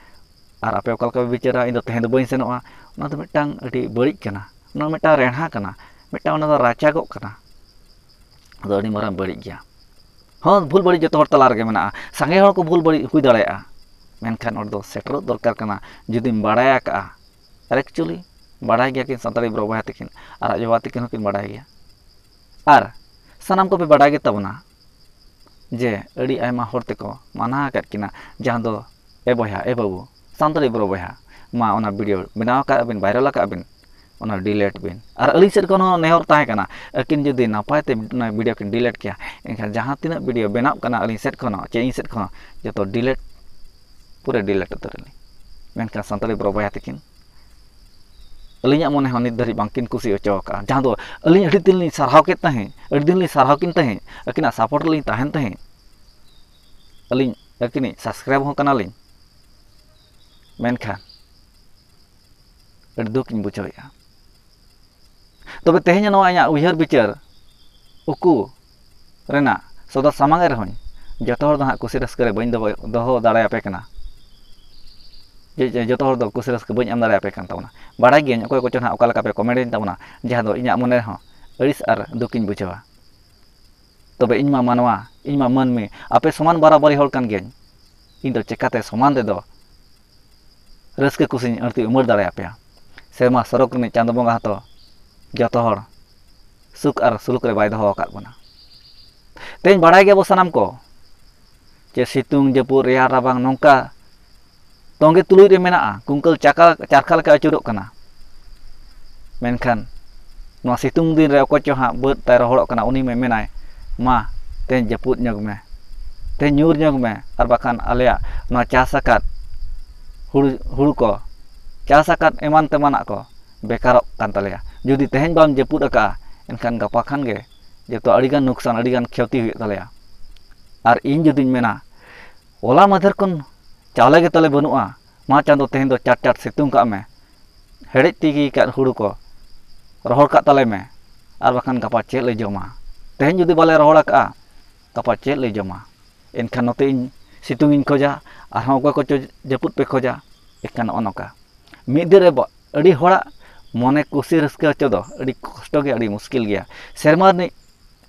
ᱟᱨ ᱟᱯᱮ ᱚᱠᱟ ᱞᱮᱠᱟ ᱯᱮ ᱵᱤᱪᱟᱹᱨᱟ, ᱤᱧ ᱫᱚ ᱛᱮᱦᱮᱧ ᱫᱚ ᱵᱟᱹᱧ ᱥᱮᱱᱚᱜᱼᱟ, ᱚᱱᱟ ᱫᱚ ᱢᱤᱫᱴᱟᱝ ᱟᱹᱰᱤ ᱵᱟᱹᱲᱤᱡ ᱠᱟᱱᱟ, ᱚᱱᱟ ᱢᱤᱫᱴᱟᱝ ᱨᱮᱲᱦᱟ ᱠᱟᱱᱟ, ᱢᱤᱫᱴᱟᱝ ᱚᱱᱟ ᱫᱚ ᱨᱟᱪᱟᱜᱚᱜ ᱠᱟᱱᱟ᱾ ᱟᱫᱚ ᱟᱹᱰᱤ ᱢᱟᱨᱟᱝ ᱵᱟᱹᱲᱤᱡ ᱜᱮᱭᱟ᱾ ᱦᱚᱸ, ᱵᱷᱩᱞ ᱵᱟᱹᱲᱤᱡ ᱡᱚᱛᱚ ᱦᱚᱲ ᱛᱟᱞᱟ ᱨᱮᱜᱮ ᱢᱮᱱᱟᱜᱼᱟ᱾ ᱥᱟᱸᱜᱮ ᱦᱚᱲ ᱠᱚ ᱵᱷᱩᱞ ᱵᱟᱹᱲᱤᱡ ᱦᱩᱭ ᱫᱟᱲᱮᱭᱟᱜᱼᱟ, ᱢᱮᱱᱠᱷᱟᱱ ᱚᱸᱰᱮ ᱫᱚ ᱥᱮᱴᱮᱨᱚᱜ ᱫᱚᱨᱠᱟᱨ ᱠᱟᱱᱟ᱾ ᱡᱩᱫᱤᱢ ᱵᱟᱲᱟᱭ ᱟᱠᱟᱜᱼᱟ, ᱟᱨ actually ᱵᱟᱲᱟᱭ ᱜᱮᱭᱟ ᱠᱤᱱ ᱥᱟᱱᱛᱟᱲᱤ ᱵᱨᱚ ᱵᱚᱭᱦᱟ ᱛᱟᱹᱠᱤᱱ, ᱟᱨ ᱟᱡ ᱵᱟᱵᱟ ᱛᱟᱹᱠᱤᱱ ᱦᱚᱸᱠᱤᱱ ᱵᱟᱲᱟᱭ ᱜᱮᱭᱟ, ᱟᱨ ᱥᱟᱱᱟᱢ ᱠᱚᱯᱮ ᱵᱟᱰᱟᱭ ᱜᱮ ᱛᱟᱵᱚᱱᱟ ᱡᱮ ᱟᱹᱰᱤ ᱟᱭᱢᱟ ᱦᱚᱲ ᱛᱮᱠᱚ ᱢᱟᱱᱟ ᱟᱠᱟᱫ ᱠᱤᱱᱟ, ᱡᱟᱦᱟᱸ ᱫᱚ, "ᱮ ᱵᱚᱭᱦᱟ, ᱮ ᱵᱟᱹᱵᱩ, ᱥᱟᱱᱛᱟᱲᱤ ᱵᱨᱚ ᱵᱚᱭᱦᱟ, ᱢᱟ ᱚᱱᱟ ᱵᱷᱤᱰᱤᱭᱳ ᱵᱮᱱᱟᱣ ᱟᱠᱟᱫ ᱵᱤᱱ, ᱵᱷᱟᱭᱨᱟᱞ ᱟᱠᱟᱫ ᱵᱤᱱ, ᱚᱱᱟ ᱰᱤᱞᱮᱴ ᱵᱤᱱ᱾" ᱟᱨ ᱟᱹᱞᱤᱧ ᱥᱮᱫ ᱠᱷᱚᱱ ᱦᱚᱸ ᱱᱮᱦᱚᱨ ᱛᱟᱦᱮᱸ ᱠᱟᱱᱟ, ᱟᱹᱠᱤᱱ ᱡᱩᱫᱤ ᱱᱟᱯᱟᱭ ᱛᱮ ᱚᱱᱟ ᱵᱷᱤᱰᱤᱭᱳ ᱠᱤᱱ ᱰᱤᱞᱮᱴ ᱠᱮᱭᱟ, ᱮᱱᱠᱷᱟᱱ ᱡᱟᱦᱟᱸ ᱛᱤᱱᱟᱹᱜ ᱵᱷᱤᱰᱤᱭᱳ ᱵᱮᱱᱟᱜ ᱠᱟᱱᱟ ᱟᱹᱞᱤᱧ ᱥᱮᱫ ᱠᱷᱚᱱ ᱦᱚᱸ, ᱪᱮ ᱤᱧ ᱥᱮᱫ ᱠᱷᱚᱱ ᱦᱚᱸ, ᱡᱚᱛᱚ ᱰᱤᱞᱮᱴ, ᱯᱩᱨᱟᱹ ᱰᱤᱞᱮᱴ ᱩᱛᱟᱹᱨ ᱟᱹᱞᱤᱧ᱾ ᱢᱮᱱᱠᱷᱟᱱ ᱥᱟᱱᱛᱟᱲᱤ ᱵᱨᱚ ᱵᱚᱭᱦᱟ ᱛᱟᱹᱠᱤᱱ ᱟᱹᱞᱤᱧᱟᱜ ᱢᱚᱱᱮ ᱦᱚᱸ ᱱᱤᱛ ᱫᱷᱟᱹᱨᱤᱡ ᱵᱟᱝᱠᱤᱱ ᱠᱩᱥᱤ ᱦᱚᱪᱚ ᱟᱠᱟᱫᱼᱟ, ᱡᱟᱦᱟᱸ ᱫᱚ ᱟᱹᱞᱤᱧ ᱟᱹᱰᱤ ᱫᱤᱱ ᱞᱤᱧ ᱥᱟᱨᱦᱟᱣ ᱠᱮᱫ ᱛᱟᱦᱮᱸᱫ, ᱟᱹᱰᱤ ᱫᱤᱱ ᱞᱤᱧ ᱥᱟᱨᱦᱟᱣ ᱠᱤᱱ ᱛᱟᱦᱮᱸᱫ, ᱟᱹᱠᱤᱱᱟᱜ ᱥᱟᱯᱳᱨᱴ ᱨᱮᱞᱤᱧ ᱛᱟᱦᱮᱱ ᱛᱟᱦᱮᱸᱫ, ᱟᱹᱞᱤᱧ ᱟᱹᱠᱤᱱᱤᱡ ᱥᱟᱵᱥᱠᱨᱟᱭᱤᱵ ᱦᱚᱸ ᱠᱟᱱᱟᱞᱤᱧ, ᱢᱮᱱᱠᱷᱟᱱ ᱟᱹᱰᱤ ᱫᱩᱠ ᱤᱧ ᱵᱩᱡᱷᱟᱹᱣᱮᱫᱼᱟ᱾ ᱛᱚᱵᱮ ᱛᱮᱦᱮᱧ ᱱᱚᱣᱟ ᱤᱧᱟᱹᱜ ᱩᱭᱦᱟᱹᱨ ᱵᱤᱪᱟᱹᱨ ᱩᱠᱩ ᱨᱮᱱᱟᱜ ᱥᱚᱫᱚᱨ ᱥᱟᱢᱟᱝ ᱮ ᱨᱮᱦᱚᱸᱧ, ᱡᱚᱛᱚ ᱦᱚᱲ ᱫᱚ ᱦᱟᱸᱜ ᱠᱩᱥᱤ ᱨᱟᱹᱥᱠᱟᱹ ᱨᱮ ᱵᱟᱹᱧ ᱫᱚᱦᱚ, ᱫᱚᱦᱚ ᱫᱟᱲᱮᱭᱟᱯᱮ ᱠᱟᱱᱟ᱾ ᱡᱮ, ᱡᱮ ᱡᱚᱛᱚ ᱦᱚᱲ ᱫᱚ ᱠᱩᱥᱤ ᱨᱟᱹᱥᱠᱟᱹ ᱵᱟᱹᱧ ᱮᱢ ᱫᱟᱲᱮᱭᱟᱯᱮ ᱠᱟᱱ ᱛᱟᱵᱚᱱᱟ᱾ ᱵᱟᱲᱟᱭ ᱜᱤᱭᱟᱹᱧ ᱚᱠᱚᱭ ᱠᱚᱪᱚ ᱦᱟᱸᱜ ᱚᱠᱟ ᱞᱮᱠᱟ ᱯᱮ ᱠᱚᱢᱮᱱᱴ ᱟᱹᱧ ᱛᱟᱵᱚᱱᱟ, ᱡᱟᱦᱟᱸ ᱫᱚ ᱤᱧᱟᱹᱜ ᱢᱚᱱᱮ ᱨᱮᱦᱚᱸ ᱟᱹᱲᱤᱥ ᱟᱨ ᱫᱩᱠ ᱤᱧ ᱵᱩᱡᱷᱟᱹᱣᱟ᱾ ᱛᱚᱵᱮ ᱤᱧ ᱢᱟ ᱢᱟᱱᱣᱟ, ᱤᱧ ᱢᱟ ᱢᱟᱹᱱᱢᱤ, ᱟᱯᱮ ᱥᱚᱢᱟᱱ ᱵᱟᱨᱟᱵᱟᱨᱤ ᱦᱚᱲ ᱠᱟᱱ ᱜᱤᱭᱟᱹᱧ᱾ ᱤᱧ ᱫᱚ ᱪᱮᱠᱟᱛᱮ ᱥᱚᱢᱟᱱ ᱨᱮᱫᱚ ᱨᱟᱹᱥᱠᱟᱹ ᱠᱩᱥᱤᱧ ᱟᱹᱲᱛᱤ ᱩᱢᱟᱹᱲ ᱫᱟᱲᱮᱭᱟᱯᱮᱭᱟ? ᱥᱮᱨᱢᱟ ᱥᱚᱨᱚᱜᱽ ᱨᱤᱱᱤᱡ ᱪᱟᱸᱫᱚ ᱵᱚᱸᱜᱟ ᱦᱚᱸᱛᱚ ᱡᱚᱛᱚ ᱦᱚᱲ ᱥᱩᱠ ᱟᱨ ᱥᱩᱞᱩᱠ ᱨᱮ ᱵᱟᱭ ᱫᱚᱦᱚ ᱟᱠᱟᱫ ᱵᱚᱱᱟ᱾ ᱛᱮᱦᱮᱧ ᱵᱟᱲᱟᱭ ᱜᱮᱭᱟᱵᱚ ᱥᱟᱱᱟᱢ ᱠᱚ ᱡᱮ ᱥᱤᱛᱩᱝ, ᱡᱟᱹᱯᱩᱫ, ᱨᱮᱭᱟᱲ, ᱨᱟᱵᱟᱝ ᱱᱚᱝᱠᱟ ᱛᱚᱸᱜᱮ ᱛᱩᱞᱩᱡ ᱨᱮ ᱢᱮᱱᱟᱜᱼᱟ, ᱠᱩᱝᱠᱟᱹᱞ ᱪᱟᱠᱟ, ᱪᱟᱨᱠᱷᱟ ᱞᱮᱠᱟ ᱟᱹᱪᱩᱨᱚᱜ ᱠᱟᱱᱟ᱾ ᱢᱮᱱᱠᱷᱟᱱ ᱱᱚᱣᱟ ᱥᱤᱛᱩᱝ ᱫᱤᱱ ᱨᱮ ᱚᱠᱚᱭ ᱪᱚ ᱦᱟᱸᱜ ᱵᱟᱹᱫᱽ ᱛᱟᱭ ᱨᱚᱦᱚᱲᱚᱜ ᱠᱟᱱᱟ, ᱩᱱᱤ ᱢᱟ ᱢᱮᱱᱟᱭ, "ᱢᱟ, ᱛᱮᱦᱮᱧ ᱡᱟᱹᱯᱩᱫ ᱧᱚᱜᱽ ᱢᱮ, ᱛᱮᱦᱮᱧ ᱧᱩᱨ ᱧᱚᱜᱽ ᱢᱮ, ᱟᱨ ᱵᱟᱠᱷᱟᱱ ᱟᱞᱮᱭᱟᱜ ᱱᱚᱣᱟ ᱪᱟᱥ ᱟᱠᱟᱫ ᱦᱩᱲᱩ, ᱦᱩᱲᱩ ᱠᱚ, ᱪᱟᱥ ᱟᱠᱟᱫ ᱮᱢᱟᱱ ᱛᱮᱢᱟᱱᱟᱜ ᱠᱚ ᱵᱮᱠᱟᱨᱚᱜ ᱠᱟᱱ ᱛᱟᱞᱮᱭᱟ᱾ ᱡᱩᱫᱤ ᱛᱮᱦᱮᱧ ᱵᱟᱢ ᱡᱟᱹᱯᱩᱫ ᱟᱠᱟᱫᱼᱟ, ᱮᱱᱠᱷᱟᱱ ᱜᱟᱯᱟ ᱠᱷᱟᱱ ᱜᱮ ᱡᱚᱛᱚ ᱟᱹᱰᱤᱜᱟᱱ ᱱᱩᱠᱥᱟᱱ, ᱟᱹᱰᱤᱜᱟᱱ ᱠᱷᱚᱛᱤ ᱦᱩᱭᱩᱜ ᱛᱟᱞᱮᱭᱟ᱾" ᱟᱨ ᱤᱧ ᱡᱩᱫᱤᱧ ᱢᱮᱱᱟ, ᱦᱚᱞᱟ ᱢᱟᱫᱷᱮᱨ ᱠᱷᱚᱱ ᱪᱟᱣᱞᱮ ᱜᱮ ᱛᱟᱞᱮ ᱵᱟᱹᱱᱩᱜᱼᱟ, ᱢᱟ ᱪᱟᱸᱫᱚ ᱛᱮᱦᱮᱧ ᱫᱚ ᱪᱟᱴ ᱪᱟᱴ ᱥᱤᱛᱩᱝ ᱠᱟᱜ ᱢᱮ, ᱦᱮᱰᱮᱡ ᱛᱤᱠᱤ ᱠᱟᱜ ᱦᱩᱲᱩ ᱠᱚ ᱨᱚᱦᱚᱲ ᱠᱟᱜ ᱛᱟᱞᱮ ᱢᱮ, ᱟᱨ ᱵᱟᱠᱷᱟᱱ ᱜᱟᱯᱟ ᱪᱮᱫ ᱞᱮ ᱡᱚᱢᱟ? ᱛᱮᱦᱮᱧ ᱡᱩᱫᱤ ᱵᱟᱞᱮ ᱨᱚᱦᱚᱲ ᱟᱠᱟᱜᱼᱟ, ᱜᱟᱯᱟ ᱪᱮᱫ ᱞᱮ ᱡᱚᱢᱟ? ᱮᱱᱠᱷᱟᱱ ᱱᱚᱛᱮ ᱤᱧ ᱥᱤᱛᱩᱝ ᱤᱧ ᱠᱷᱚᱡᱟ, ᱟᱨᱦᱚᱸ ᱚᱠᱚᱭ ᱠᱚᱪᱚ ᱡᱟᱹᱯᱩᱫ ᱯᱮ ᱠᱷᱚᱡᱟ᱾ ᱮᱱᱠᱷᱟᱱ ᱱᱚᱜᱼᱚ ᱱᱚᱝᱠᱟ ᱢᱤᱫ ᱫᱤᱱ ᱨᱮ ᱵᱟ- ᱟᱹᱰᱤ ᱦᱚᱲᱟᱜ ᱢᱚᱱᱮ ᱠᱩᱥᱤ ᱨᱟᱹᱥᱠᱟᱹ ᱦᱚᱪᱚ ᱫᱚ ᱟᱹᱰᱤ ᱠᱚᱥᱴᱚ ᱜᱮ, ᱟᱹᱰᱤ ᱢᱩᱥᱠᱤᱞ ᱜᱮᱭᱟ᱾ ᱥᱮᱨᱢᱟ ᱨᱤᱱᱤᱡ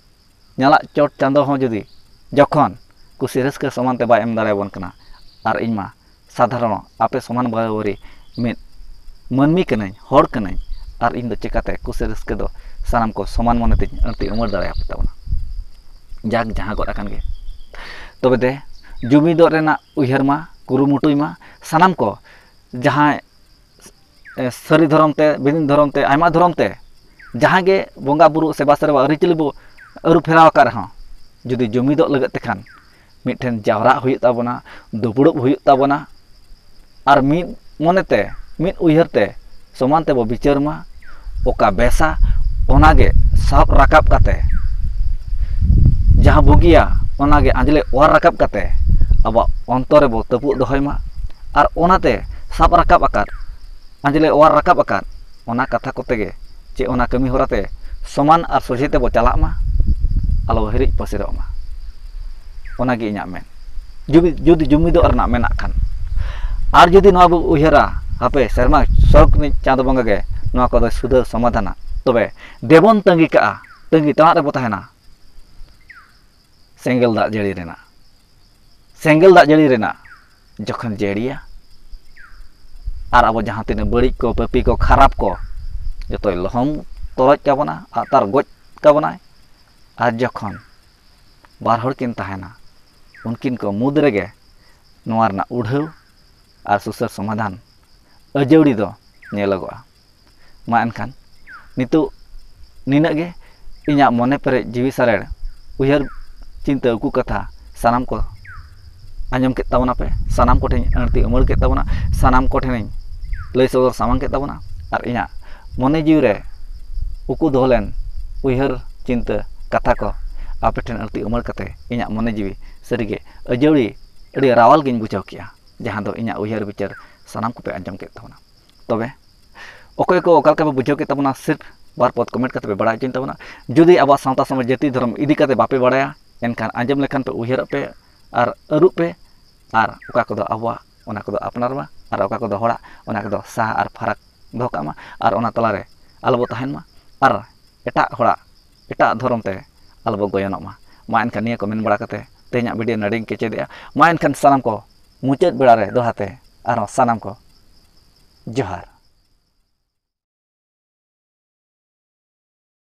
ᱧᱟᱞᱟᱜ ᱪᱚᱴ ᱪᱟᱸᱫᱚ ᱦᱚᱸ ᱡᱩᱫᱤ ᱡᱚᱠᱷᱚᱱ ᱠᱩᱥᱤ ᱨᱟᱹᱥᱠᱟᱹ ᱥᱚᱢᱟᱱ ᱛᱮ ᱵᱟᱭ ᱮᱢ ᱫᱟᱲᱮᱭᱟᱵᱚᱱ ᱠᱟᱱᱟ, ᱟᱨ ᱤᱧ ᱢᱟ ᱥᱟᱫᱷᱟᱨᱚᱱ ᱟᱯᱮ ᱥᱚᱢᱟᱱ ᱵᱟᱨᱟᱵᱟᱹᱨᱤ ᱢᱤᱫ ᱢᱟᱹᱱᱢᱤ ᱠᱟᱹᱱᱟᱹᱧ, ᱦᱚᱲ ᱠᱟᱹᱱᱟᱹᱧ, ᱟᱨ ᱤᱧ ᱫᱚ ᱪᱮᱠᱟᱛᱮ ᱠᱩᱥᱤ ᱨᱟᱹᱥᱠᱟᱹ ᱫᱚ ᱥᱟᱱᱟᱢ ᱠᱚ ᱥᱚᱢᱟᱱ ᱢᱚᱱᱮ ᱛᱤᱧ ᱟᱹᱬᱛᱤ ᱩᱢᱟᱹᱲ ᱫᱟᱲᱮᱭᱟᱯᱮ ᱛᱟᱵᱚᱱᱟ? ᱡᱟᱠ, ᱡᱟᱦᱟᱸ ᱜᱚᱫ ᱟᱠᱟᱱ ᱜᱮ, ᱛᱚᱵᱮ ᱫᱮ, ᱡᱩᱢᱤᱫᱚᱜ ᱨᱮᱱᱟᱜ ᱩᱭᱦᱟᱹᱨ ᱢᱟ, ᱠᱩᱨᱩᱢᱩᱴᱩᱭ ᱢᱟ ᱥᱟᱱᱟᱢ ᱠᱚ, ᱡᱟᱦᱟᱸᱭ ᱮ, ᱥᱟᱹᱨᱤ ᱫᱷᱚᱨᱚᱢ ᱛᱮ, ᱵᱤᱫᱤᱱ ᱫᱷᱚᱨᱚᱢ ᱛᱮ, ᱟᱭᱢᱟ ᱫᱷᱚᱨᱚᱢ ᱛᱮ, ᱡᱟᱦᱟᱸ ᱜᱮ ᱵᱚᱸᱜᱟ ᱵᱩᱨᱩ ᱥᱮᱵᱟ ᱥᱮᱨᱣᱟ ᱟᱹᱨᱤᱪᱟᱹᱞᱤ ᱵᱚ ᱟᱹᱨᱩ ᱯᱷᱮᱨᱟᱣ ᱟᱠᱟᱫ ᱨᱮᱦᱚᱸ, ᱡᱩᱫᱤ ᱡᱩᱢᱤᱫᱚᱜ ᱞᱟᱹᱜᱤᱫ ᱛᱮᱠᱷᱟᱱ ᱢᱤᱫᱴᱷᱮᱱ ᱡᱟᱣᱨᱟᱜ ᱦᱩᱭᱩᱜ ᱛᱟᱵᱚᱱᱟ, ᱫᱩᱯᱲᱩᱵ ᱦᱩᱭᱩᱜ ᱛᱟᱵᱚᱱᱟ, ᱟᱨ ᱢᱤᱫ ᱢᱚᱱᱮᱛᱮ, ᱢᱤᱫ ᱩᱭᱦᱟᱹᱨ ᱛᱮ ᱥᱚᱢᱟᱱ ᱛᱮᱵᱚ ᱵᱤᱪᱟᱹᱨ ᱢᱟ᱾ ᱚᱠᱟ ᱵᱮᱥᱟ ᱚᱱᱟᱜᱮ ᱥᱟᱵ ᱨᱟᱠᱟᱵ ᱠᱟᱛᱮ, ᱡᱟᱦᱟᱸ ᱵᱩᱜᱤᱭᱟ ᱚᱱᱟᱜᱮ ᱟᱸᱡᱽᱞᱮ ᱚᱣᱟᱨ ᱨᱟᱠᱟᱵ ᱠᱟᱛᱮ ᱟᱵᱚᱣᱟᱜ ᱚᱱᱛᱚᱨ ᱨᱮᱵᱚ ᱛᱟᱹᱯᱩᱜ ᱫᱚᱦᱚᱭ ᱢᱟ᱾ ᱟᱨ ᱚᱱᱟᱛᱮ ᱥᱟᱵ ᱨᱟᱠᱟᱵ ᱟᱠᱟᱫ, ᱟᱸᱡᱽᱞᱮ ᱚᱣᱟᱨ ᱨᱟᱠᱟᱵ ᱟᱠᱟᱫ ᱚᱱᱟ ᱠᱟᱛᱷᱟ ᱠᱚᱛᱮ ᱜᱮ, ᱪᱮ ᱚᱱᱟ ᱠᱟᱹᱢᱤ ᱦᱚᱨᱟ ᱛᱮ ᱥᱚᱢᱟᱱ ᱟᱨ ᱥᱚᱡᱷᱮ ᱛᱮᱵᱚ ᱪᱟᱞᱟᱜ ᱢᱟ, ᱟᱞᱚ ᱦᱤᱨᱤᱡ ᱯᱟᱹᱥᱤᱨᱚᱜ ᱢᱟ᱾ ᱚᱱᱟᱜᱮ ᱤᱧᱟᱹᱜ ᱢᱮᱱ᱾ ᱡᱩᱫᱤ, ᱡᱩᱫᱤ ᱡᱩᱢᱤᱫᱚᱜ ᱨᱮᱱᱟᱜ ᱢᱮᱱᱟᱜ ᱠᱷᱟᱱ, ᱟᱨ ᱡᱩᱫᱤ ᱱᱚᱣᱟ ᱵᱚ ᱩᱭᱦᱟᱹᱨᱟ, ᱦᱟᱯᱮ ᱥᱮᱨᱢᱟ ᱥᱚᱨᱚᱜᱽ ᱨᱤᱱᱤᱡ ᱪᱟᱸᱫᱚ ᱵᱚᱸᱜᱟ ᱜᱮ ᱱᱚᱣᱟ ᱠᱚᱫᱚᱭ ᱥᱩᱫᱷᱟᱹᱨ ᱥᱚᱢᱟᱫᱷᱟᱱᱟ, ᱛᱚᱵᱮ ᱫᱮᱵᱚᱱ ᱛᱟᱺᱜᱤ ᱠᱟᱜᱼᱟ, ᱛᱟᱺᱜᱤ ᱛᱟᱲᱟᱜ ᱨᱮᱵᱚ ᱛᱟᱦᱮᱱᱟ᱾ ᱥᱮᱸᱜᱮᱞ ᱫᱟᱜ ᱡᱟᱹᱲᱤ ᱨᱮᱱᱟᱜ, ᱥᱮᱸᱜᱮᱞ ᱫᱟᱜ ᱡᱟᱹᱲᱤ ᱨᱮᱱᱟᱜ ᱡᱚᱠᱷᱚᱱ ᱡᱟᱹᱲᱤᱭᱟ, ᱟᱨ ᱟᱵᱚ ᱡᱟᱦᱟᱸ ᱛᱤᱱᱟᱹᱜ ᱵᱟᱹᱲᱤᱡ ᱠᱚ, ᱯᱟᱹᱯᱤ ᱠᱚ, ᱠᱷᱟᱨᱟᱯ ᱠᱚ, ᱡᱚᱛᱚᱭ ᱞᱚᱦᱚᱢ ᱛᱚᱨᱚᱡ ᱠᱟᱵᱚᱱᱟ, ᱟᱛᱟᱨ ᱜᱚᱡ ᱠᱟᱵᱚᱱᱟᱭ᱾ ᱟᱨ ᱡᱚᱠᱷᱚᱱ ᱵᱟᱨ ᱦᱚᱲ ᱠᱤᱱ ᱛᱟᱦᱮᱱᱟ, ᱩᱱᱠᱤᱱ ᱠᱚ ᱢᱩᱫᱽ ᱨᱮᱜᱮ ᱱᱚᱣᱟ ᱨᱮᱱᱟᱜ ᱩᱰᱷᱟᱹᱣ ᱟᱨ ᱥᱩᱥᱟᱹᱨ ᱥᱚᱢᱟᱫᱷᱟᱱ ᱟᱹᱡᱟᱹᱣᱲᱤ ᱫᱚ ᱧᱮᱞᱚᱜᱚᱜᱼᱟ᱾ ᱢᱟ ᱮᱱᱠᱷᱟᱱ ᱱᱤᱛᱚᱜ ᱱᱤᱱᱟᱹᱜ ᱜᱮ᱾ ᱤᱧᱟᱹᱜ ᱢᱚᱱᱮ ᱯᱮᱨᱮᱡ ᱡᱤᱣᱤ ᱥᱟᱨᱮᱲ ᱩᱭᱦᱟᱹᱨ ᱪᱤᱱᱛᱟᱹ ᱩᱠᱩ ᱠᱟᱛᱷᱟ ᱥᱟᱱᱟᱢ ᱠᱚ ᱟᱸᱡᱚᱢ ᱠᱮᱫ ᱛᱟᱵᱚᱱᱟ ᱯᱮ, ᱥᱟᱱᱟᱢ ᱠᱚᱴᱷᱮᱱ ᱟᱹᱬᱛᱤ ᱩᱢᱟᱹᱲ ᱠᱮᱫ ᱛᱟᱵᱚᱱᱟ, ᱥᱟᱱᱟᱢ ᱠᱚᱴᱷᱮᱱᱤᱧ ᱞᱟᱹᱭ ᱥᱚᱫᱚᱨ ᱥᱟᱢᱟᱝ ᱠᱮᱫ ᱛᱟᱵᱚᱱᱟ᱾ ᱟᱨ ᱤᱧᱟᱹᱜ ᱢᱚᱱᱮ ᱡᱤᱣᱤ ᱨᱮ ᱩᱠᱩ ᱫᱚᱦᱚ ᱞᱮᱱ ᱩᱭᱦᱟᱹᱨ ᱪᱤᱱᱛᱟᱹ ᱠᱟᱛᱷᱟ ᱠᱚ ᱟᱯᱮ ᱴᱷᱮᱱ ᱟᱹᱬᱛᱤ ᱩᱢᱟᱹᱲ ᱠᱟᱛᱮ ᱤᱧᱟᱹᱜ ᱢᱚᱱᱮ ᱡᱤᱣᱤ ᱥᱟᱹᱨᱤᱜᱮ ᱟᱹᱡᱟᱹᱲᱤ ᱟᱹᱰᱤ ᱨᱟᱣᱟᱞ ᱜᱤᱧ ᱵᱩᱡᱷᱟᱹᱣ ᱠᱮᱜᱼᱟ᱾ ᱡᱟᱦᱟᱸ ᱫᱚ ᱤᱧᱟᱹᱜ ᱩᱭᱦᱟᱹᱨ ᱵᱤᱪᱟᱹᱨ ᱥᱟᱱᱟᱢ ᱠᱚᱯᱮ ᱟᱸᱡᱚᱢ ᱠᱮᱫ ᱛᱟᱵᱚᱱᱟ᱾ ᱛᱚᱵᱮ ᱚᱠᱚᱭ ᱠᱚ ᱚᱠᱟ ᱞᱮᱠᱟ ᱯᱮ ᱵᱩᱡᱷᱟᱹᱣ ᱠᱮᱫ ᱛᱟᱵᱚᱱᱟ, ᱥᱤᱨᱯ ᱵᱟᱨ ᱯᱚᱫ ᱠᱚᱢᱮᱱᱴ ᱠᱟᱛᱮ ᱯᱮ ᱵᱟᱲᱟᱭ ᱦᱚᱪᱚᱧ ᱛᱟᱵᱚᱱᱟ᱾ ᱡᱩᱫᱤ ᱟᱵᱚᱣᱟᱜ ᱥᱟᱶᱛᱟ ᱥᱚᱢᱟᱡᱽ ᱡᱟᱹᱛᱤ ᱫᱷᱚᱨᱚᱢ ᱤᱫᱤ ᱠᱟᱛᱮ ᱵᱟᱯᱮ ᱵᱟᱲᱟᱭᱟ, ᱮᱱᱠᱷᱟᱱ ᱟᱸᱡᱚᱢ ᱞᱮᱠᱷᱟᱱ ᱯᱮ ᱩᱭᱦᱟᱹᱨᱚᱜ ᱯᱮ ᱟᱨ ᱟᱹᱨᱩᱵ ᱯᱮ, ᱟᱨ ᱚᱠᱟ ᱠᱚᱫᱚ ᱟᱵᱚᱣᱟᱜ ᱚᱱᱟ ᱠᱚᱫᱚ ᱟᱯᱱᱟᱨ ᱢᱟ, ᱟᱨ ᱚᱠᱟ ᱠᱚᱫᱚ ᱦᱚᱲᱟᱜ ᱚᱱᱟ ᱠᱚᱫᱚ ᱥᱟᱦᱟ ᱟᱨ ᱯᱷᱟᱨᱟᱠ ᱫᱚᱦᱚ ᱠᱟᱜ ᱢᱟ᱾ ᱟᱨ ᱚᱱᱟ ᱛᱟᱞᱟᱨᱮ ᱟᱞᱚᱵᱚ ᱛᱟᱦᱮᱱ ᱢᱟ, ᱟᱨ ᱮᱴᱟᱜ ᱦᱚᱲᱟᱜ ᱮᱴᱟᱜ ᱫᱷᱚᱨᱚᱢ ᱛᱮ ᱟᱞᱚᱵᱚ ᱜᱚᱭᱚᱱᱚᱜ ᱢᱟ᱾ ᱢᱟ ᱮᱱᱠᱷᱟᱱ ᱱᱤᱭᱟᱹ ᱠᱚ ᱢᱮᱱ ᱵᱟᱲᱟ ᱠᱟᱛᱮ ᱛᱮᱦᱮᱧᱟᱜ ᱵᱷᱤᱰᱤᱭᱳ ᱱᱚᱰᱮᱧ ᱠᱮᱪᱮᱫᱮᱜᱼᱟ᱾ ᱢᱟ ᱮᱱᱠᱷᱟᱱ ᱥᱟᱱᱟᱢ ᱠᱚ ᱢᱩᱪᱟᱹᱫ ᱵᱮᱲᱟ ᱨᱮ ᱫᱚᱦᱲᱟ ᱛᱮ ᱟᱨᱦᱚᱸ ᱥᱟᱱᱟᱢ ᱠᱚ ᱡᱚᱦᱟᱨ᱾